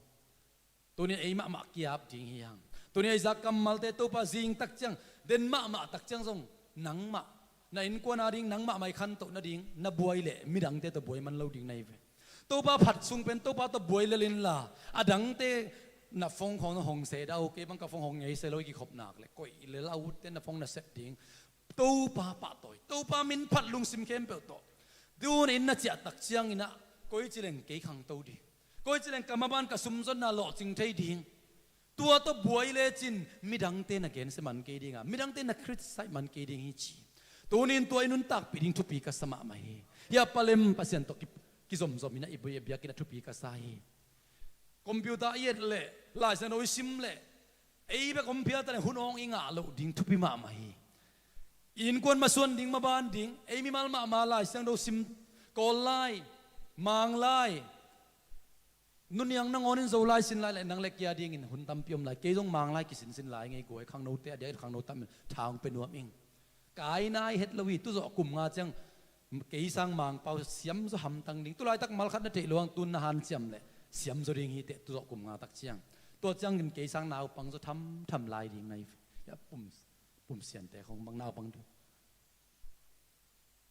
tunin ei mahmah kiap ding hi hang. Tunin ei zak kammalte Topa zing tak ciang, den mahmah tak ciang zong nangmah, na innkuan a ding nangmah mai khantoh nading na buai leh midangte tawh buai man lo ding na hi ve. Topa phat sung pen Topa tawh buai lel inla, a dangte na phone khawng hong se dah uh, kei bang ka phone hong ngei se lo i kikhop nak leh koih lel a utte na phone na sep ding. Topa pahtawi, Topa min phat lungsim khempeuh tawh. Tunin na ciah tak cianginah koi ci leng kei khangto ding, koi ci leng ka maban ka sumzonna lawhcing thei ding. Tua tawh buai lecin midangte na gensia man kei dinga, midangte na criticize man kei ding hi ci. Tunin tua i nuntakpih ding thupi ka sa mahmah hi. Hia palem Pasian tawh ki, kizomzom inah i bui a biakinn a thupi ka sa hi. Computer i et leh Laisiangtho i sim leh ei bek om phial ta leh hun awng i ngah loh ding thupi mahmah hi. I innkuan masuan ding, maban ding, ei mimal mahmah Laisiangtho sim, Kawl lai, Mang lai, nuniang nangawnin Zo lai sin lai leh nang le kei a dingin hun tampi om lai. Kei zong Mang lai kisinsin lai ngei guai, khangnote a diak khangno tam tha hong pia nuam ing. Kaina i het lo hi, tuzawh kum nga ciang kei sang Mangpau siamzaw hamtang ding. Tulaitak malkhat na theih lo ang, tun na hanciam leh siamzaw ding hi teh, tuzawh kum nga tak ciang. Tua ciangin kei sang naupang zaw thamtham lai ding na hi. Pum, pumsiante khong bang naupang ding.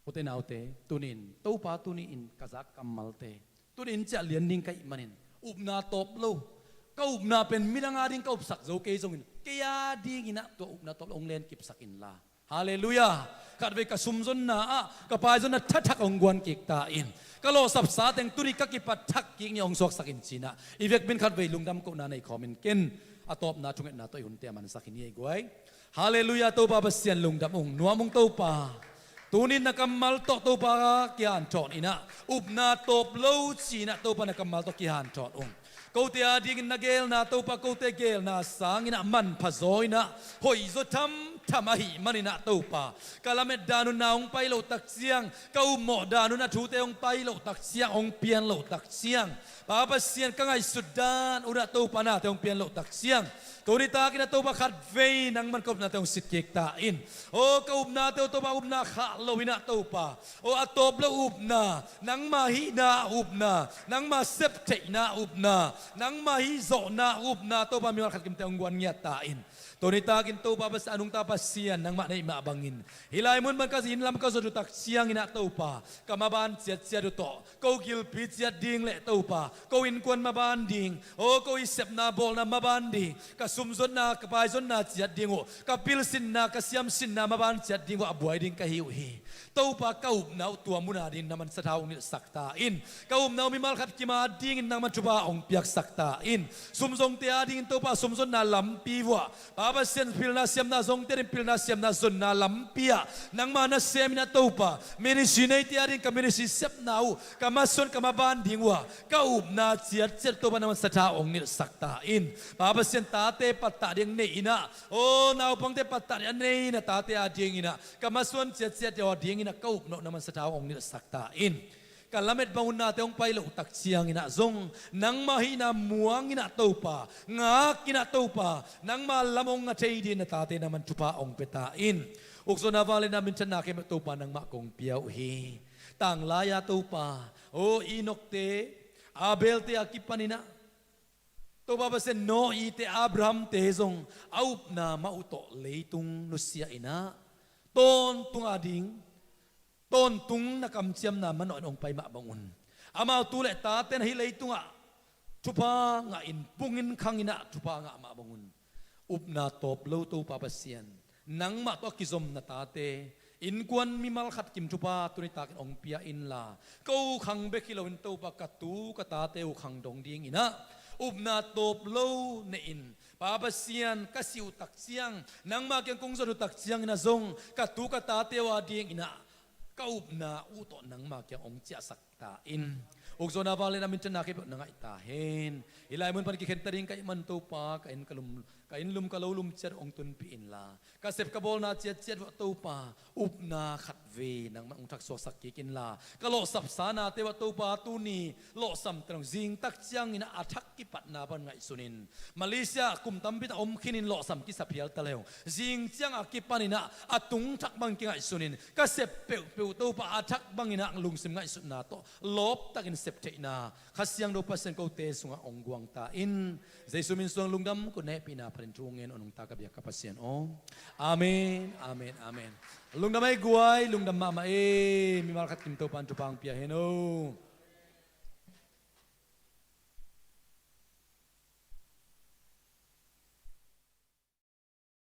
Ute naute, tunin Topa tuni-in ka zak kammalte, tunin ciah lian ding ka hih manin upna tawp lo. Ka upna pen midang a ding ka upsak zo kei zongin kei a dinginah tua upna tawp lo hong lenkipsak inla. Halleluiah. Khatvei ka sumzonna ah ka paizonna thathak hong guan kik ta in, ka lawhsapsa teng tuni ka kipat thak kik ni hong suaksak in cinah i vekpin khatvei lungdam kohna nei khawmin ken a tawpna thungetna tawh i hunte a mansak hi ni ei guai. Halleluiah. Topa Pasian lungdam ung, nuam ung Topa. Tunin na kammal tawh Topa kihanthawn inah upna tawp lo cinah Topa na kammal tawh kihanthawn ung. Kote a dingin na geelna Topa, kote geelna sanginah manpha zaw inah hoihzaw thamtham ahih maninah Topa, ka lamet dan un na hong pai loh tak ciang, ka upmawh dan un a thute hong pai loh tak ciang, hong pian loh tak ciang, Pa Pasian, ka ngaihsut dan unah Topa nate hong pian loh tak ciang, tuni takin a Topa khatvei nangman ka upnate hong sitkik ta in. Aw ka upnate uh Topa, upna khah lo inah Topa, aw a tawp lo upna, nangma hihna upna, nangma septheihna upna, nangma hihzawhna upna Topa mimal khat kimte hong guan ngiat ta in. Tuni takin Topa Pasian, a nungta Pasian nangmah neih mah bangin hih lai mun pan ka zi inn lam ka zot uh tak cianginah Topa, ka maban ciatciat uh tawh ko gilpi ciat ding le Topa, ko innkuan maban ding, aw ko i sepna bawlna maban ding, ka sumzonna ka paizonna ciat ding uh, ka pilsinna ka siamsinna maban ciat ding uh a buai ding ka hi uh hi. Topa ka upna uh tua muna ding na mansa tha hong nilhsak ta in. Ka upna uh mimal khat kima dingin nangman thupha hong piaksak ta in. Sumzongte a dingin Topa sumzonna lampi vuah, Pa Pasian pilna siamna zongte ding pilna siamna zonna lampi ah nangma na seminah Topa, ministry neite a ding ka ministry sepna uh ka masuan ka maban ding uh ah ka upna ciatciat Topa nangman sa tha hong nilhsak ta in. Pa Pasian tate pattah ding nei inah, aw naupangte pattah ding a nei na tate a dinginah ka masuan ciatciat uh a dinginah ka upna uh nangman sa tha hong nilhsak ta in. Ka lamet bangun nate hong pai loh tak cianginah zong nangma hihna muanginah Topa, ngakinah Topa, nangma lam hong nga thei dingin na tate nangman thupha hong pia ta in. Ukzawhna vangliatna minthanna khempeuh Topa nangmah kong pia uh hi. Tanglai-a Topa, aw Enokte, Abelte a kipaninah Topa Pasian, Noahte, Abrahamte zong a upna mah uh tawh leitung nusia inah tawntung a ding, tawntung na kamciamna manawh in hong pai mah bangun Amau tu le tate na hih leitungah thupha ngahin pungin khanginah thupha ngah mah bangun, upna tawp lo Topa Pasian, nangmah tawh a kizom na tate, innkuan mimal khat kim thupha tuni takin hong pia inla, ka u khang bek hi loin Topa ka tu ka tate u khang dong dinginah upna tawp lo nehin, Pa Pasian, ka si uh tak ciang, nangma kiang kong zon uh tak cianginah zong ka tu ka tate uh a dinginah ka upna uh tawh nangma kiang hong ciahsak ta in. Ukzawhna vangliatna minthanna khempeuh na ngaih ta hen. Hih lai mun pan kikhen ta ding ka hih man Topa, ka inn ka lum, ka inn lum ka lo lum ciat hong tunpih inla, ka sep ka bawlna ciatciat uh ah Topa, upna khat ve nangmah hong thaksuaksak kik inla, ka lawhsapsa nate uh ah Topa, tuni lawhsam ta dong zing tak ciangin a thak kipatna pan ngaihsun in, Malaysia kum tampi tak om khinin lawhsam kisa phial ta le uh, zing ciang a kipaninah a tung thak bang kingaihsun in, ka sep peuhpeuh Topa a thak banginah lungsim ngaihsutna tawh lawp takin sep theihna Kha Siangtho Pasian kote sungah hong guang ta in. Jesu min suang lungdam, ko hehpihna phatin thu ngen aw nungta ka biak ka Pasian aw. Amen, amen, amen. Lungdam ei guai, lungdam mahmah ei. Mimal khat kim Topan thupha hong pia hen aw.